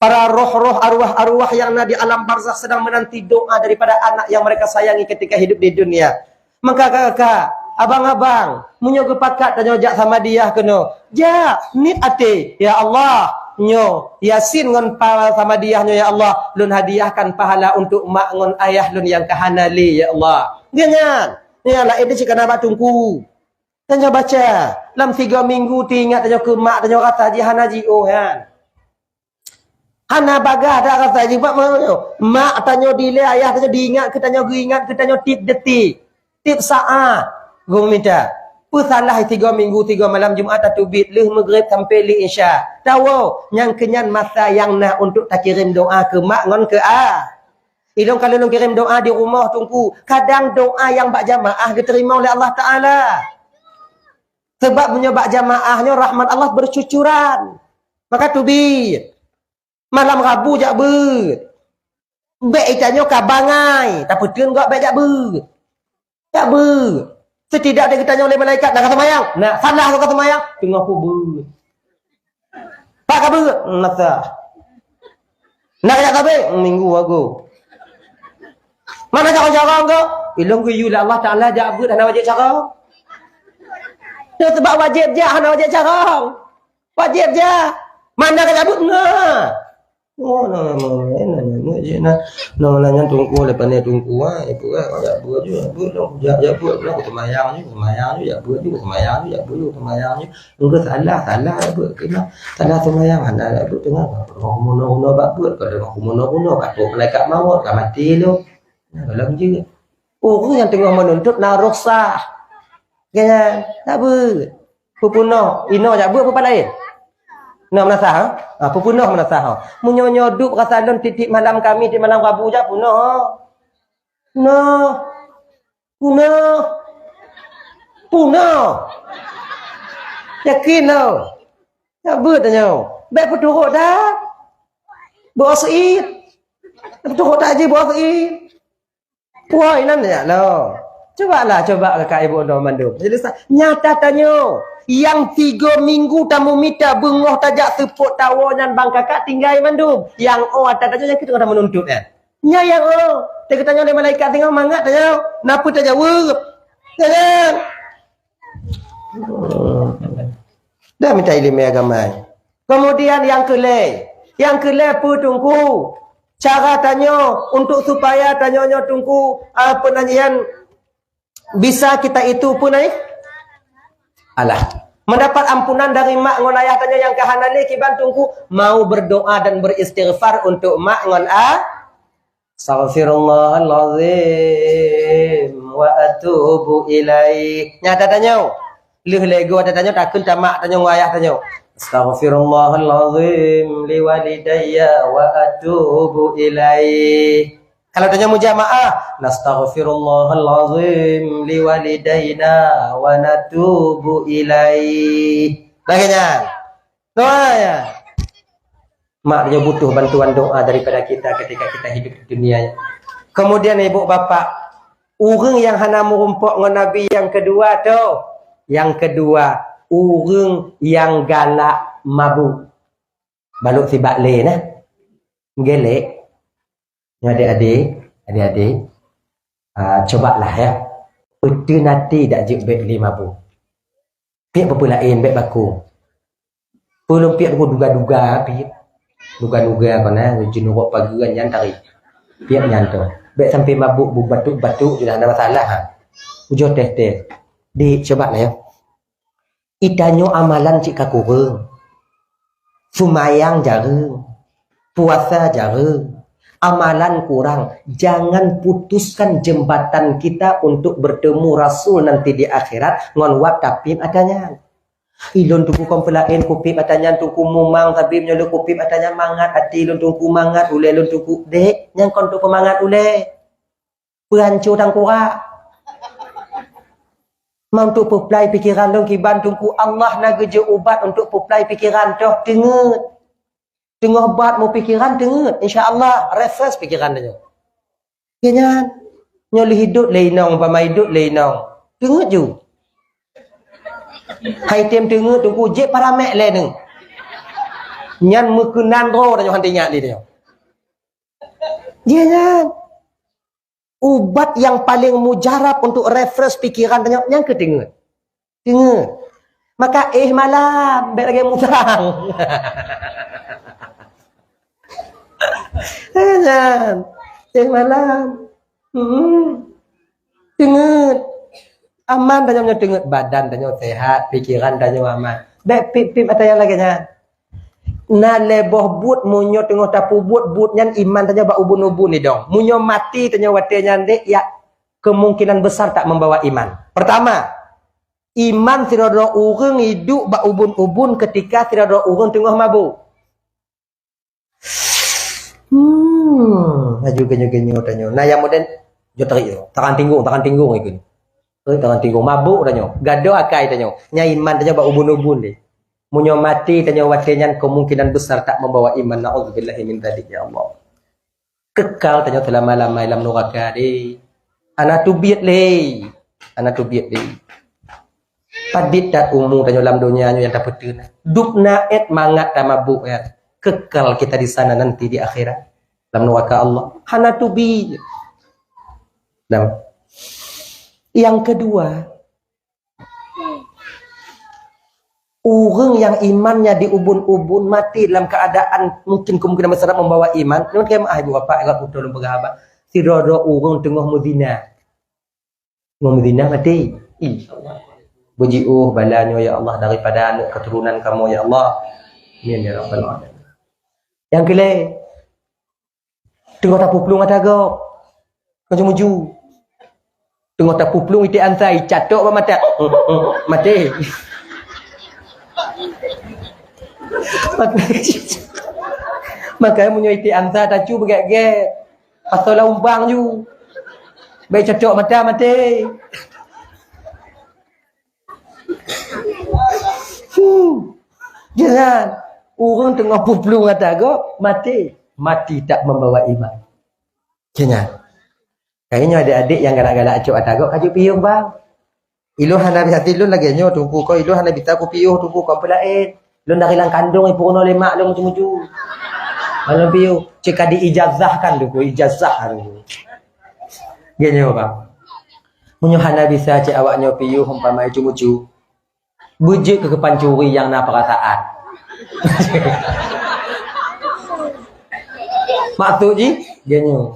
Para roh-roh, arwah-arwah yang na di alam barzakh sedang menanti doa daripada anak yang mereka sayangi ketika hidup di dunia. Maka kakak, abang-abang, meunyoe geupakat tanyoe jak Samadiyah keunoe, jak, niet até, "Ya Allah, nyoe Yasin ngon pa-, Samadiyah nyoe, ya Allah, lôn hadiahkan pahala untuk mak ngon ayah lôn nyang ka hana lé, ya Allah." Nyan, nyan laén cit kana bak teungku. Tanyoe baca, lam tiga minggu teuingat tanyoe keu mak tanyoe rasa jih hana jiôh nyan. Hana bagah dak rasa jih, bak meunyoe mak tanyoe dilée, ayah tanyoe diingat keu tanyoe, geuingat keu tanyoe tiep detik, tiep saát. Geuminta, peusalah tiga minggu, tiga malam Jumat tateubiet lheueh Maghrib sampai lheueh Isya. Tawoe, nyang keunyan masa nyang na untuk takirém doa keu mak ngon keu a. Ilôn ka lôn kirém doa di rumoh teungku, kadang doa nyang bak jamaah geuteurimong lé Allah Taala. Sabab meunyoe bak jamaah nyoe rahmat Allah bercucuran. Maka teubiet. Malam Rabu jak beuet. Bék itanyoe ka bangai, tapeuteun gob bék jak beuet. Jak beuet. Setidak geutanyoe lé malaikat, "Na ka seumayang?" "Na." "Salah ka seumayang?" "Teungoh kubeuet." "Pat ka beuet?" "Na sah." "Na ka jak sabe?" "Minggu agoe." "Mana carông-carông ko?" "Ilôn geuyue lé Allah Taala jak beuet hana wajéb carông." Nyoe sabab wajéb jak hana wajéb carông. Wajéb jak. Mana ka jak beuet? Na. Oh, na, na, na, na, na, na, na, na, na, na, teungku, lepas ni teungku, ah, ibu, ah, jak beuet ju, jak beuet ju, jak, jak beuet ju, seumayang ju, seumayang ju, jak beuet ju, seumayang ju, jak beuet ju, seumayang ju. Engkau salah, salah, jak beuet, kena. Salah seumayang, hana jak beuet, teungoh. Teungoh kumono-kumono bak beuet, ka teungoh kumono-kumono, ka trok malaikat mawöt, ka maté lom. Nah, dalam je. Ureuëng nyang teungoh meununtut na rukhsah. Kan? Tak beuet. Peupunoh, inoe jak beuet peupat laén. Nah, meunasah, ha? Ha, peupunoh meunasah, ha. Meunyoe nyoe duek rasa lôn tiep-tiep malam Kamis, tiep malam Rabu jak punoh, ha. Nah. Punoh. Punoh. Yakin lôn. Jak beuet tanyoe. Bék peuturot dah. Beuet seuit. Peuturot dah je beuet seuit. Puai nan ya lo. Cubalah, cuba kakak ibu dah mandum. Jadi sa-, nyata tanyoe, yang tiga minggu tamu mita beungoh tajak seupôt tawoe nyan bang kakak tinggai mandum. Yang oh ata tanyoe yang kita dah menuntut kan. Nya yang oh, kita tanya oleh malaikat tengok mangat tanyoe, napa tajawab? Ya kan? Dah minta ilmu agama. Kemudian yang kelai, yang kelai apa tungku? Cara tanyoe untuk supaya tanyoe nyoe tungku, ah, penanyian bisa kita itu punai? Alah. Mendapat ampunan dari mak ngon ayah tanyoe yang kahana lé kiban tungku, mau berdoa dan beristighfar untuk mak ngon a-, Astaghfirullahalazim wa atubu ilaih. Nyata tanyoe. Lheueh lego ata tanyoe takheun tamak tanyoe ngon ayah tanyoe. Astaghfirullahalazim liwalidayya wa atubu ilaih. Kalau tanyoe mujamaah, nastaghfirullahalazim liwalidaina wa natubu ilaih. Lagée nyan. Doa ya. Mak dia butuh bantuan doa daripada kita ketika kita hidup di dunia. Kemudian ibu bapak, ureuëng yang hana meurumpok ngon Nabi yang kedua tu, yang kedua, ureuëng yang galak mabuk. Balok sibak lé nah. Gelek. Adik-adik, adik-adik, ah, cobalah ya. Peuteunaté dak jeuet bék lé mabuk. Piek peue-peue laén bék baku. Peulom piek duga-duga piek. Duga-duga kona jeunurok pageue nyan tari. Piek nyan tu. Bék sampai mabuk bu batuk-batuk je dah ada masalah ha. Ujoe teh-teh. Dik, coba lah ya. Itanyoe amalan cit ka kureueng. Seumayang jareueng, puasa jareueng, amalan kurang. Jangan putuskan jembatan kita untuk bertemu Rasul nanti di akhirat ngon wab tapéb ata nyan. Ilôn Teungku kon peulaén kupéb ata nyan, Teungku mumang sabé meunyoe lôn kupéb ata nyan mangat até lôn Teungku, mangat ulée lôn Teungku. Dék, nyan kon untuk peumangat ulée. Peuhanco tangkurak. Mantong peuplai pikeran lôn kiban Teungku, Allah na geujeuet ubat untuk peuplai pikeran toh teungeut. Teungoh bat meupikeran teungeut, insya Allah refresh pikeran tanyoe. Ya nyan. Nyoe lé hidup lé inong, umpama hidup lé inong. Teungeut ju. Hai tem teungeut Teungku jeuet paramek lé neuk. Nyan meukeunan droe tanyoe hana ingat lé tanyoe. Ya nyan. Ubat nyang paleng mujarab untuk refresh pikeran tanyoe nyan keu teungeut. Teungeut. Maka éh malam, bék lagée musang. Nyan. Éh malam. Hmm. Teungeut. Aman tanyoe meunyoe teungeut, badan tanyoe sehat, pikeran tanyoe aman. Bék pip-pip ata nyang lagée nyan. Na lhée boh buet meunyoe teungoh tapeubuet buet nyan iman tanyoe bak ubun-ubun idong. Meunyoe maté tanyoe watée nyan dek, ya kemungkinan besar tak membawa iman. Pertama, iman sidroe-droe ureuëng idup bak ubun-ubun ketika sidroe-droe ureuëng teungoh mabuk. Hmm, laju geunyoe-geunyoe tanyoe. Na nyang model, jeuet tarik nyoe. Tangan tinggung, tangan tinggung ikut. Eh, tangan tinggung. Mabuk tanyoe. Gadoh akai tanyoe. Nyan iman tanyoe bak ubun-ubun deh. Meunyoe maté tanyoe watée nyan, kemungkinan besar tak membawa iman. Na'udzubillahi min dzalik, ya Allah. Kekal tanyoe seulama-lama lam nuraka deh. Hana teubiet lé. Hana teubiet lé. Padit that umu tanyoe lam donya nyoe nyang tapeuteun. Dub na ék mangat tamabuk nyan. Kekal kita di sana nanti di akhirat. Lam nuraka Allah. Hana teubiet. Nah. Yang kedua, ureuëng nyang imannya di ubun-ubun maté dalam keadaan mungkin kemungkinan besar membawa iman. Nyoe keuh meu'ah ibu bapak, ingat beutôi lôn peugah haba. Sidroe-droe ureuëng teungoh meuzina. Meuzina maté. Ih, beujiôh bala nyoe, ya Allah, daripada aneuk keturunan kamoe, ya Allah. Amin, ya Rabbal Alamin. Nyang keulhée, teungoh tapeuplueng ata gob. Kon muju. Teungoh tapeuplueng iték ansa, icatok bak mata. Maté. Maka, maka meunyoe iték ansa tacu beugét-gét. Atau lam umbang ju. Bék cocok mata maté. Huh. Jangan. Ureuëng teungoh peuplueng ata gob, maté. Mati tak membawa iman. Jangan. Kayaknya adik-adik nyang galak-galak cok ata gob, kajut piôh bang. Ilôn hana bisa, lôn lagée nyoe Teungku, kon ilôn hana bisa kupiôh Teungku, kon peulaén. Lôn dari lam kandong ipeurunoe lé mak lôn mucu-mucu. Lôn piôh, cit ka diijazahkan Teungku, ijazah Teungku. Geuh nyoe, Bang. Meunyoe hana bisa cit awak nyoe piôh umpama mucu-mucu, beujeuet keu pancuri nyang na peurasaan. Maksud jih, geuh nyoe.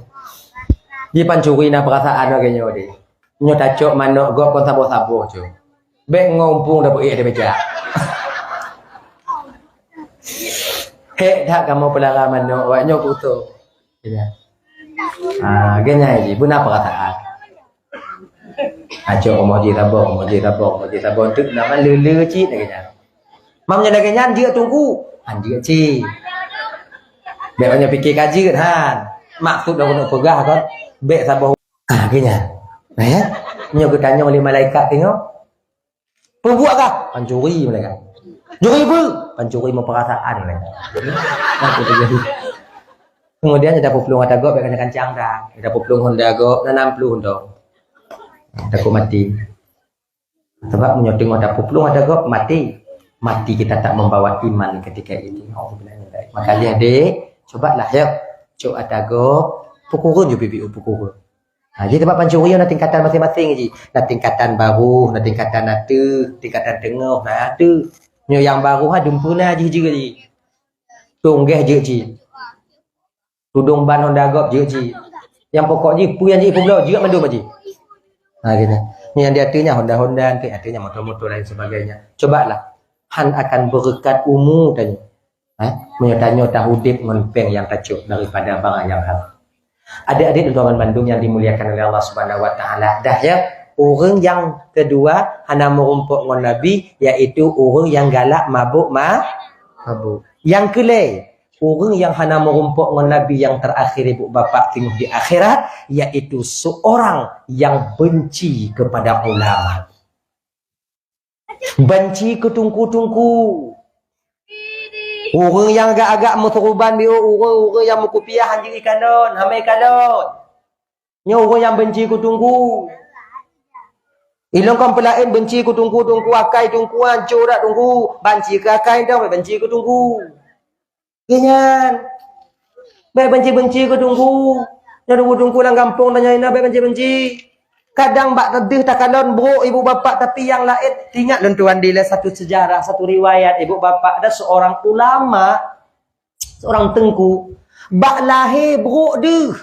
Di pancuri na peurasaan lagée nyoe deh. Nyoe tacok manok gob kon saboh-saboh, cok. Bék ngompung dapeuék di meja. Hék that kamoe peulara manok, awak nyoe kuto. Ya. Ah, geunyai jih, beuna peurasaan. Acok rumoh jih saboh, rumoh jih saboh, rumoh jih saboh. Teuk nama lele cit lagée nyan. Mam nyan lagée nyan, jeuet Teungku. Han jeuet cit. Bék awak nyoe pike ka jeuet, han. Maksud lôn keuneuk peugah kon, bék saboh Ah, geuh nyan. Eh? Nyoe geutanyong lé malaikat teungoh. Peubuet kah? Pancuri malaikat. Juri peue? Pancuri meupeurasaan malaikat. Nah, itu jadi. Kemudian ita peuplueng ata gob, bék kancang-kancang dah. Ita peuplueng honda gob, na nam ploh honda. Takut mati. Sebab meunyoe teungoh tapeuplueng ata gob, mati. Mati kita tak membawa iman ketika itu. Nauzubillah min dzalik. Maka lheueh deh, cobalah ya. Cok ata gob, peukureueng ju pipiôh peukureueng. Ha, jadi sebab pancuri na tingkatan masing-masing ji. Na tingkatan barôh, na tingkatan ateueh, tingkatan teungoh, na ateueh. Nyoe nyang barôh ha dumpeue na jih jeuet ji. Tunggeh jeuet ji. Tudong ban honda gob jeuet ji. Nyang pokok ji, peue nyang ji peubloe, jeuet mandum ji. Ha, gitu. Nyang di ateueh nyan honda-honda, ateueh nyan moto-moto lain sebagainya. Cobalah. Han akan beureukat umu tanyoe. Ha? Meunyoe tanyoe taudeb ngon péng nyang tacok daripada barang nyang haram. Adik-adik dan tuan bandum yang dimuliakan oleh Allah Subhanahu wa Taala, dah ya, ureuëng nyang keudua hana meurumpok ngon Nabi, yaitu ureuëng nyang galak mabök ma-, mabök. Nyang keulhèe, ureuëng nyang hana meurumpok ngon Nabi nyang teurakhir, ibu bapak, teungoh di akhirat, yaitu seorang yang benci kepada ulama. Banci keu teungku-teungku. Ureuëng nyang agak-agak meuseuruban biôh, ureuëng-ureuëng nyang meukupiah hanjeuet ikalon, hana ikalon. Nyoe ureuëng nyang banci keu teungku. Ilôn kon peulaén banci keu teungku, teungku akai teungku, ancô dak teungku. Banci keu akai dong, banci keu teungku. Nyan. Bèk banci-banci keu teungku. Nyoe teungku-teungku lam gampông tanyoe inoe bèk banci-banci. Kadang bak teudeuh takalon brôk ibu bapak, tapi nyang laén. Ingat lôn tuan dilèe satu sejarah, satu riwayat ibu bapak, ada seorang ulama, seorang teungku. Bak lahé brôk deuh,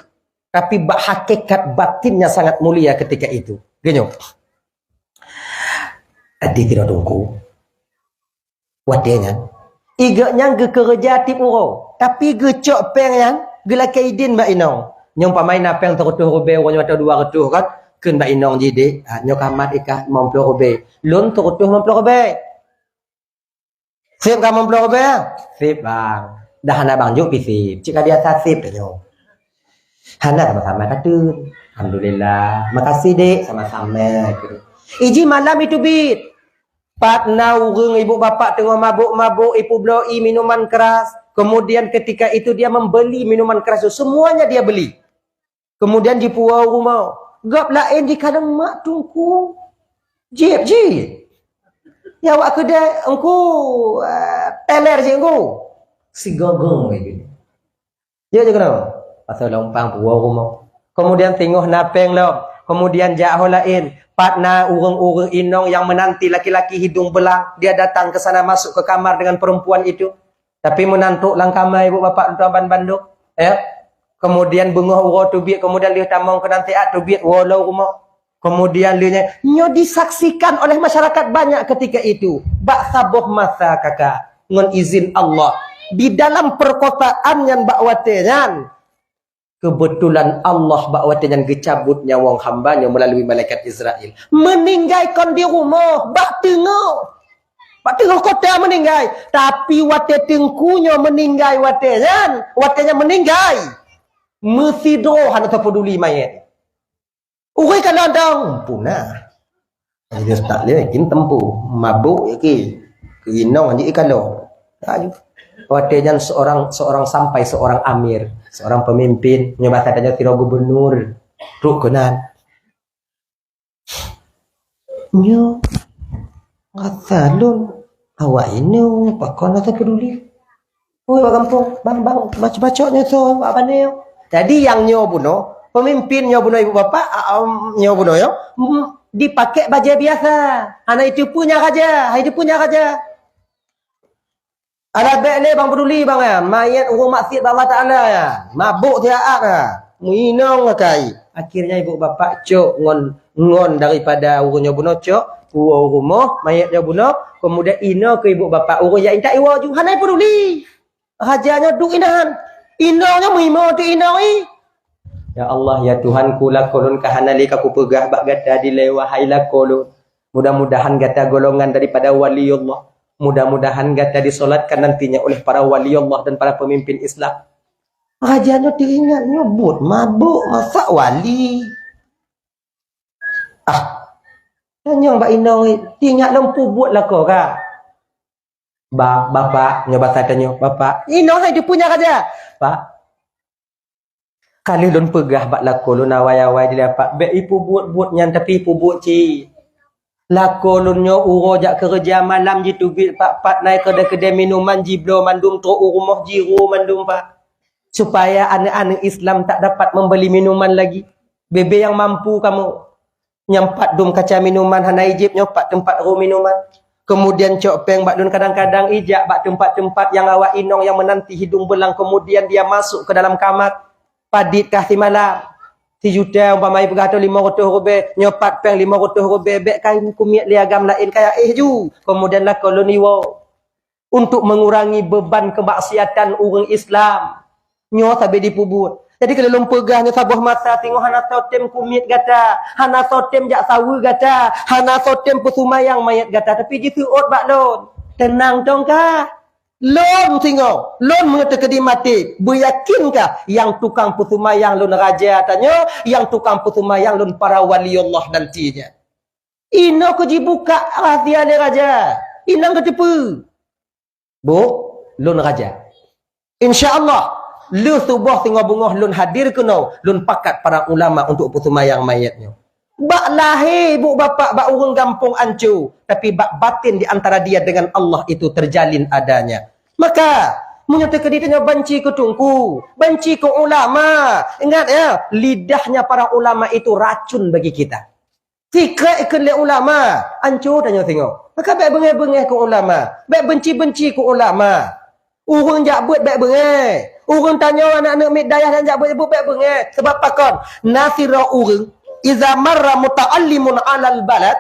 tapi bak hakikat batinnya sangat mulia ketika itu. Geunyoe. Adi kira teungku. Watèe nyan, i gobnyan geukeureuja tiep uroe, tapi geucok péng nyan geulakèe idin bak inong. Nyoe umpama na péng sireutoh ribèe, uroe nyoe atau dua reutôh kan, kheun bak inong jih, "Dek, ah, nyoe ka mat ikah limong ploh ribèe. Lôn sireutoh limong ploh ribèe." "Sép ka limong ploh ribèe?" "Sép, Bang." "Dah hana Bang jok pih sép. Cit ka biasa sép tanyoe." Hana sama-sama tateun. "Alhamdulillah. Makasih, Dek. Sama-sama." Iji malam iteubiet. Pat na ureuëng ibu bapak teungoh mabök-mabök, ipeubloe ié minuman keras. Kemudian ketika itu dia membeli minuman keras itu. Semuanya dia beli. Kemudian jipuwoe u rumoh. Gob laén jikalon mak teungku. Jieb jih. Ya awak keudè, "Engku, eh, teler jih, Engku." Sigogong lagèe nyoe. Jeuet jih keunoe. Pasai lom pang puwoe u rumoh. Kemudian teungoh na péng lom. Kemudian jak ho laén. Pat na ureuëng-ureuëng inong yang menanti laki-laki hidung belang. Dia datang ke sana, masuk ke kamar dengan perempuan itu. Tapi meunan trok lam kama ibu bapak tuan bandum. Ya. Kemudian beungoh uroe teubiet, kemudian lheueh tamong keunan siat teubiet woe lom u rumoh. Kemudian lheueh nyan, nyoe disaksikan oleh masyarakat banyak ketika itu. Bak saboh masa kakak, ngon izin Allah. Di dalam perkotaan nyan bak watèe nyan, kebetulan Allah bak watèe nyan geucabut nyawöng hamba nyoe meulalu malaikat Israel. Meuninggai kon di rumoh, bak teungoh. Bak teungoh kota meuninggai. Tapi watèe teungku nyoe meuninggai watèe nyan, watèe nyan meuninggai. Meusidroe hana teupeuduli manyét. Ureuëng ka nodong, punah. Jadi, tak lé, yakin tempo. Mabök, yakin. Keuinong, jih ikalon. Ayu. Watèe nyan seorang, seorang sampai seorang amir, seorang pemimpin, nyoe basa tanyoe sidroe gubernur. Trok keunan. Nyoe, rasa lôn, awak inoe, pakon rasa peduli. Oi, bak gampông, bang, bang, baco-baco nyoe soe, bak pane nyoe. Jadi, nyang nyoe bunoe, pemimpin nyoe bunoe, ibu bapak, a, em, nyoe bunoe, yo, em, dipakai bajèe biasa. Hana jiteupeue nyan raja, hana jiteupeue nyan raja. Alah, bèk lé bang peduli bang, ya. Manyét ureuëng maksiat bak Allah Taala, ya. Mabök siat, ya. Meuinong akai. Akhirnya ibu bapak cok ngon, ngon daripada ureuëng nyoe bunoe cok, puwoe u rumoh, manyét nyoe bunoe, kemudian inoe keu ibu bapak ureuëng jak intat iwoe ju, hana jipeduli. Raja nyoe duek inan. Inong nyoe meuhimong teuh inong i. Ya Allah, ya Tuhanku, lakoe lôn ka hana lé ka kupeugah bak gata dilèe, wahai lakoe lôn. Mudah-mudahan gata golongan daripada wali Allah. Mudah-mudahan gata disolatkan nantinya oleh para wali Allah dan para pemimpin Islam. Raja nyoe teuingat nyoe buet mabök masak wali. Ah, tanyong bak inong, teuingat lom peubuet lakoe ka. Ba, bapak, nyoe basa tanyoe, bapak. Inong hai dipunya raja. Pak, ka lheueh lôn peugah bak lakoe lôn awai-awai dilèe, Pak. Bèk ipeubuet-buet nyan, tapi ipeubuet cit. Lakoe lôn nyoe uroe jak keureuja, malam jiteubiet pat-pat na i keudè-keudè minuman, jibloe mandum trok u rumoh, jiroe mandum, Pak. Supaya aneuk-aneuk Islam tak dapat membeli minuman lagi. Bèbèe nyang mampu kamoe. Nyang pat dum kaca minuman hana ijieb, nyoe pat teumpat roe minuman. Kemudian cok péng bak lôn, kadang-kadang ijak bak teumpat-teumpat nyang awak inong nyang meunanti hidung beulang, kemudian dia masuk ke dalam kamar. Padit kah simalam? Sijuta umpama ipeugah atau limong reutôh rubèe, nyoe pat péng limong reutôh rubèe, bèk kayém kumiet lé agam laén kaya éh ju. Kemudian lakoe lôn iwoe. untuk mengurangi beban kemaksiatan ureuëng Islam. Nyoe sabe jipeubuet. Jadi kalau lôn peugah nyoe saboh masa singoh hana soe tem keu miet gata, hana soe tem jak saweue gata, hana soe tem peuseumayang manyét gata, tapi jiseuôt bak lôn. Teunang tong kah? Lôn singoh, lôn meunyoe teukeudi maté, beuyakinkah nyang tukang peuseumayang lôn raja tanyoe, nyang tukang peuseumayang lôn para wali Allah nanti nyan. Inoe keuh jibukak rahsia lé raja. Inong keuh teupeue. Bu, lôn raja. Insya Allah, lheueh suboh singoh beungoh lôn hadir keunoe, lôn pakat para ulama untuk peuseumayang manyét nyoe. Bak lahé bu bapak bak ureuëng gampông anco, tapi bak batin di antara dia dengan Allah itu terjalin adanya. Maka, meunyoe teukeudi tanyoe banci keu teungku, banci keu ulama, ingat ya, lidahnya para ulama itu racun bagi kita. Sikrek ikheun lé ulama, anco tanyoe singoh. Maka bék beungéh-beungéh keu ulama, bék benci-benci keu ulama. Ureuëng jak beuet bék beungéh. Ureuëng tanyoe aneuk-aneuk miet dayah nyang jak beuet, bék beungéh. Sabab pakon? Na sidroe ureuëng, "Iza marra muta'allimun 'alal balad,"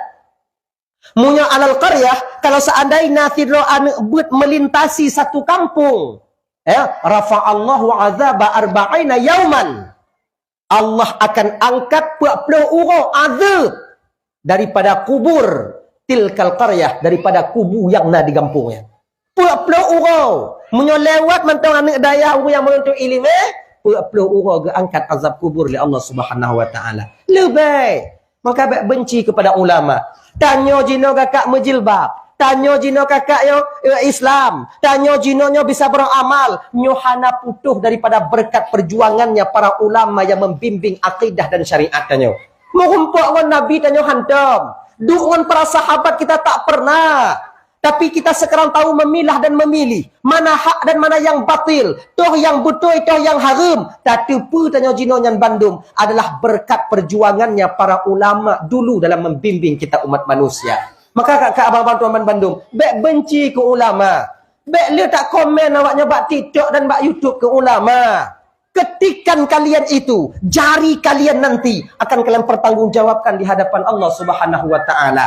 meunyoe 'alal qaryah, kalau seandai na sidroe aneuk beuet melintasi satu kampung, ya, "rafa'allahu 'adzaba arba'ina yauman." Allah akan angkat peuet ploh uroe azab daripada kubur tilkal qaryah, daripada kubu nyang na di gampông nyan. Peuet ploh uroe. Meunyoe lewat mantong aneuk dayah ureuëng nyang meununtot iéleumé, peuet ploh uroe geuangkat azab kubur lé Allah Subhanahu wa Taala. Leubeh. Maka bék benci kepada ulama. Tanyoe jinoe kakak meujilbab. Tanyoe jinoe kakak nyoe, eh, Islam. Tanyoe jinoe nyoe bisa beramal. Nyoe hana putôh daripada berkat perjuangannya para ulama yang membimbing akidah dan syariat tanyoe. Meurumpok ngon Nabi tanyoe hantom. Duek ngon para sahabat kita tak pernah. Tapi kita sekarang tahu memilah dan memilih mana hak dan mana yang batil, toh yang beutôi, toh yang hareuem. Tateupeue tanyoe jinoe nyan bandum adalah berkat perjuangannya para ulama dulu dalam membimbing kita umat manusia. Maka kak-kak abang-abang tuan bandum, bék benci keu ulama. Bék le tak komen awak nyoe bak TikTok dan bak YouTube keu ulama. Ketikan kalian itu, jari kalian nanti akan kalian pertanggungjawabkan di hadapan Allah Subhanahu wa Taala.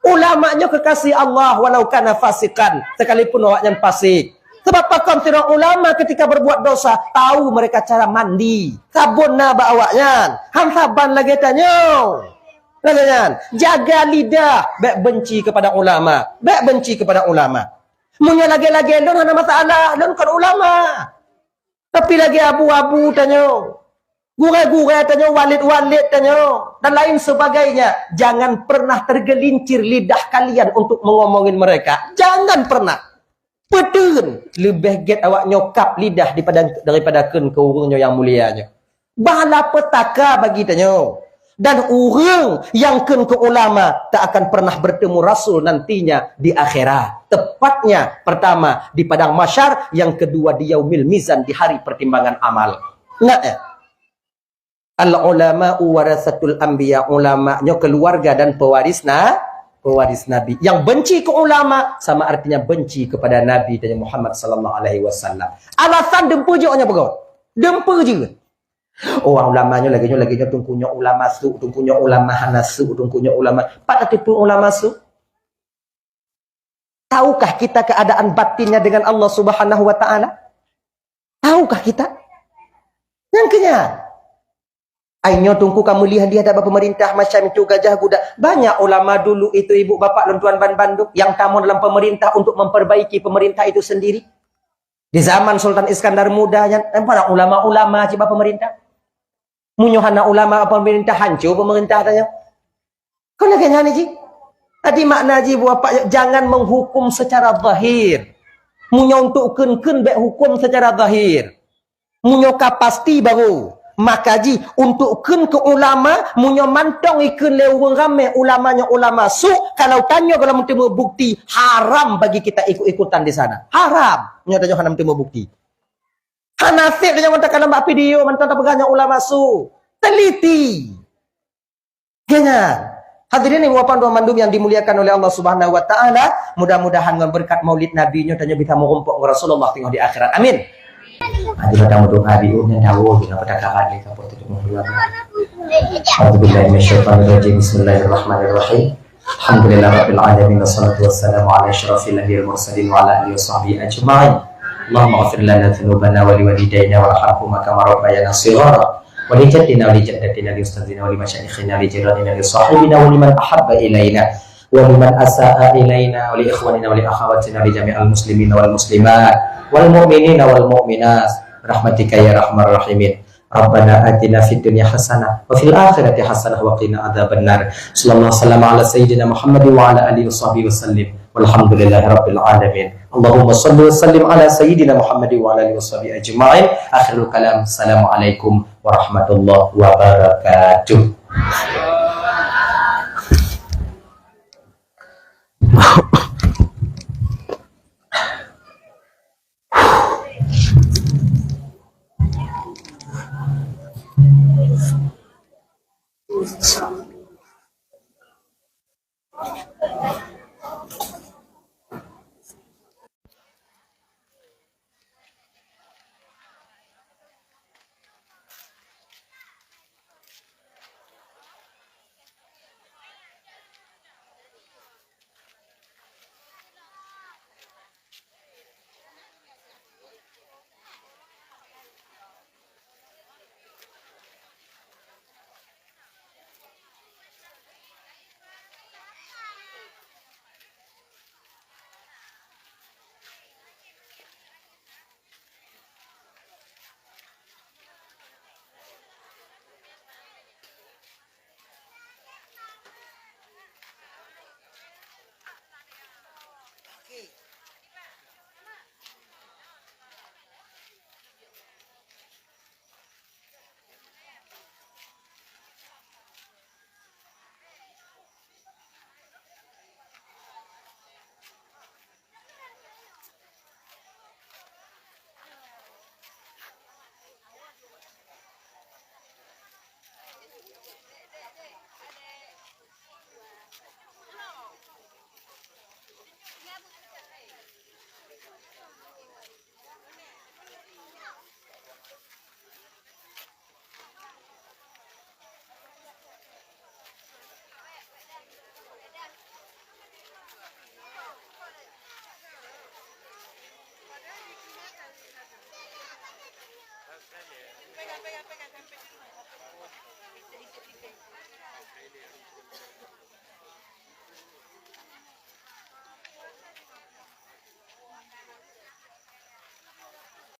Ulama nyoe kekasih Allah walau kana fasikan, sekalipun awaknyan fasik. Sebab pakon sidroe ulama ketika berbuat dosa, tahu mereka cara mandi. Sabon na bak awaknyan, han saban lagée tanyoe. Lagée nyan, jaga lidah, bék benci kepada ulama, bék benci kepada ulama. Meunyoe lagée-lagée lôn hana masalah, lôn kon ulama. Tapi lagée abu-abu tanyoe, gurée-gurée tanyoe, walid-walid tanyoe, dan lain sebagainya, jangan pernah tergelincir lidah kalian untuk mengomongin mereka. Jangan pernah. Peuteun, leubeh gét awak nyoe kap lidah daripada, daripada kheun keu ureuëng nyoe nyang mulia nyoe. Bala peutaka bagi tanyoe. Dan ureuëng nyang kheun keu ulama tak akan pernah bertemu Rasul nantinya di akhirat. Tepatnya, pertama, di padang mahsyar, yang kedua, di yaumil mizan, di hari pertimbangan amal. Ingat ya? Al-ulama'u warasatul anbiya, ulama nyoe keluarga dan pewaris na-, pewaris Nabi. Yang benci ke ulama sama artinya benci kepada Nabi dan Muhammad sallallahu alaihi wasallam. Alasan dum peujeuet nyoe beugôt. Dum peujeuet. Oh, ulama nyoe lagée nyoe, lagée nyoe, teungku nyoe ulama su, teungku nyoe ulama hana su, teungku nyoe ulama. Pat tateupeue ulama su? Tahukah kita keadaan batinnya dengan Allah Subhanahu wa Taala? Tahukah kita? Nyang keu nyan. Ai nyoe teungku ka meuliah-liah dak bak pemerintah macam itu gajah guda. Banyak ulama dulu itu ibu bapak lôn tuan ban bandum yang tamong dalam pemerintah untuk memperbaiki pemerintah itu sendiri. Di zaman Sultan Iskandar Muda nyan, nampak ulama-ulama cit bak pemerintah. Meunyoe hana ulama bak pemerintah, hancô pemerintah tanyoe. Kon lagée nyan jih. Jadi makna jih buah pak, jangan menghukum secara zahir. Meunyoe untuk kheun-kheun bék hukum secara zahir. Meunyoe ka pasti baru. Maka jih untuk kheun keu ulama, meunyoe mantong ikheun lé ureuëng ramé ulama nyoe ulama su, kalau tanyoe gohlom teumeu bukti, haram bagi kita ikut-ikutan di sana. Haram. Meunyoe tanyoe hana teumeu bukti. Hana sép tanyoe mantong kalon bak video mantong tapeugah nyoe ulama su. Teliti. Keu nyan, hadirin ibu bapak dan mandum yang dimuliakan oleh Allah Subhanahu wa Taala, mudah-mudahan ngon berkat Maulid Nabi nyoe tanyoe bisa meurumpok ngon Rasulullah singoh di akhirat. Amin. Jadi batang meudoa di ureuëng nyang tawoe geutanyoe pada karat lé kapoe tutup mulut. A'udzubillahi minasyaitonirrajim. Bismillahirrahmanirrahim. Alhamdulillahirabbil alamin, wassalatu wassalamu ala asyrafil anbiya'i wal mursalin wa ala alihi wasahbihi ajma'in. Allahumma ighfir lana dzunubana wa liwalidaina warhamhuma kama rabbayana shighara. Wa li jaddina wa li jaddatina li ustadzina wa li masyayikhina li jiranina li sahibina wa liman ahabba ilaina wa liman asa'a ilaina wa li ikhwanina wa li akhawatina wa li jami'il muslimina wal muslimat wal mu'minina wal mu'minat, rahmatika ya arhamar rahimin. Rabbana atina fid dunya hasanah wa fil akhirati hasanah wa qina adzabannar. Sallallahu wasallam ala sayyidina Muhammad wa ala alihi wasahbihi wasallim. Walhamdulillahi rabbil alamin. Allahumma shalli wa sallim ala sayyidina Muhammad wa ala alihi wasahbihi ajma'in. Akhirul kalam. Assalamualaikum warahmatullahi wabarakatuh.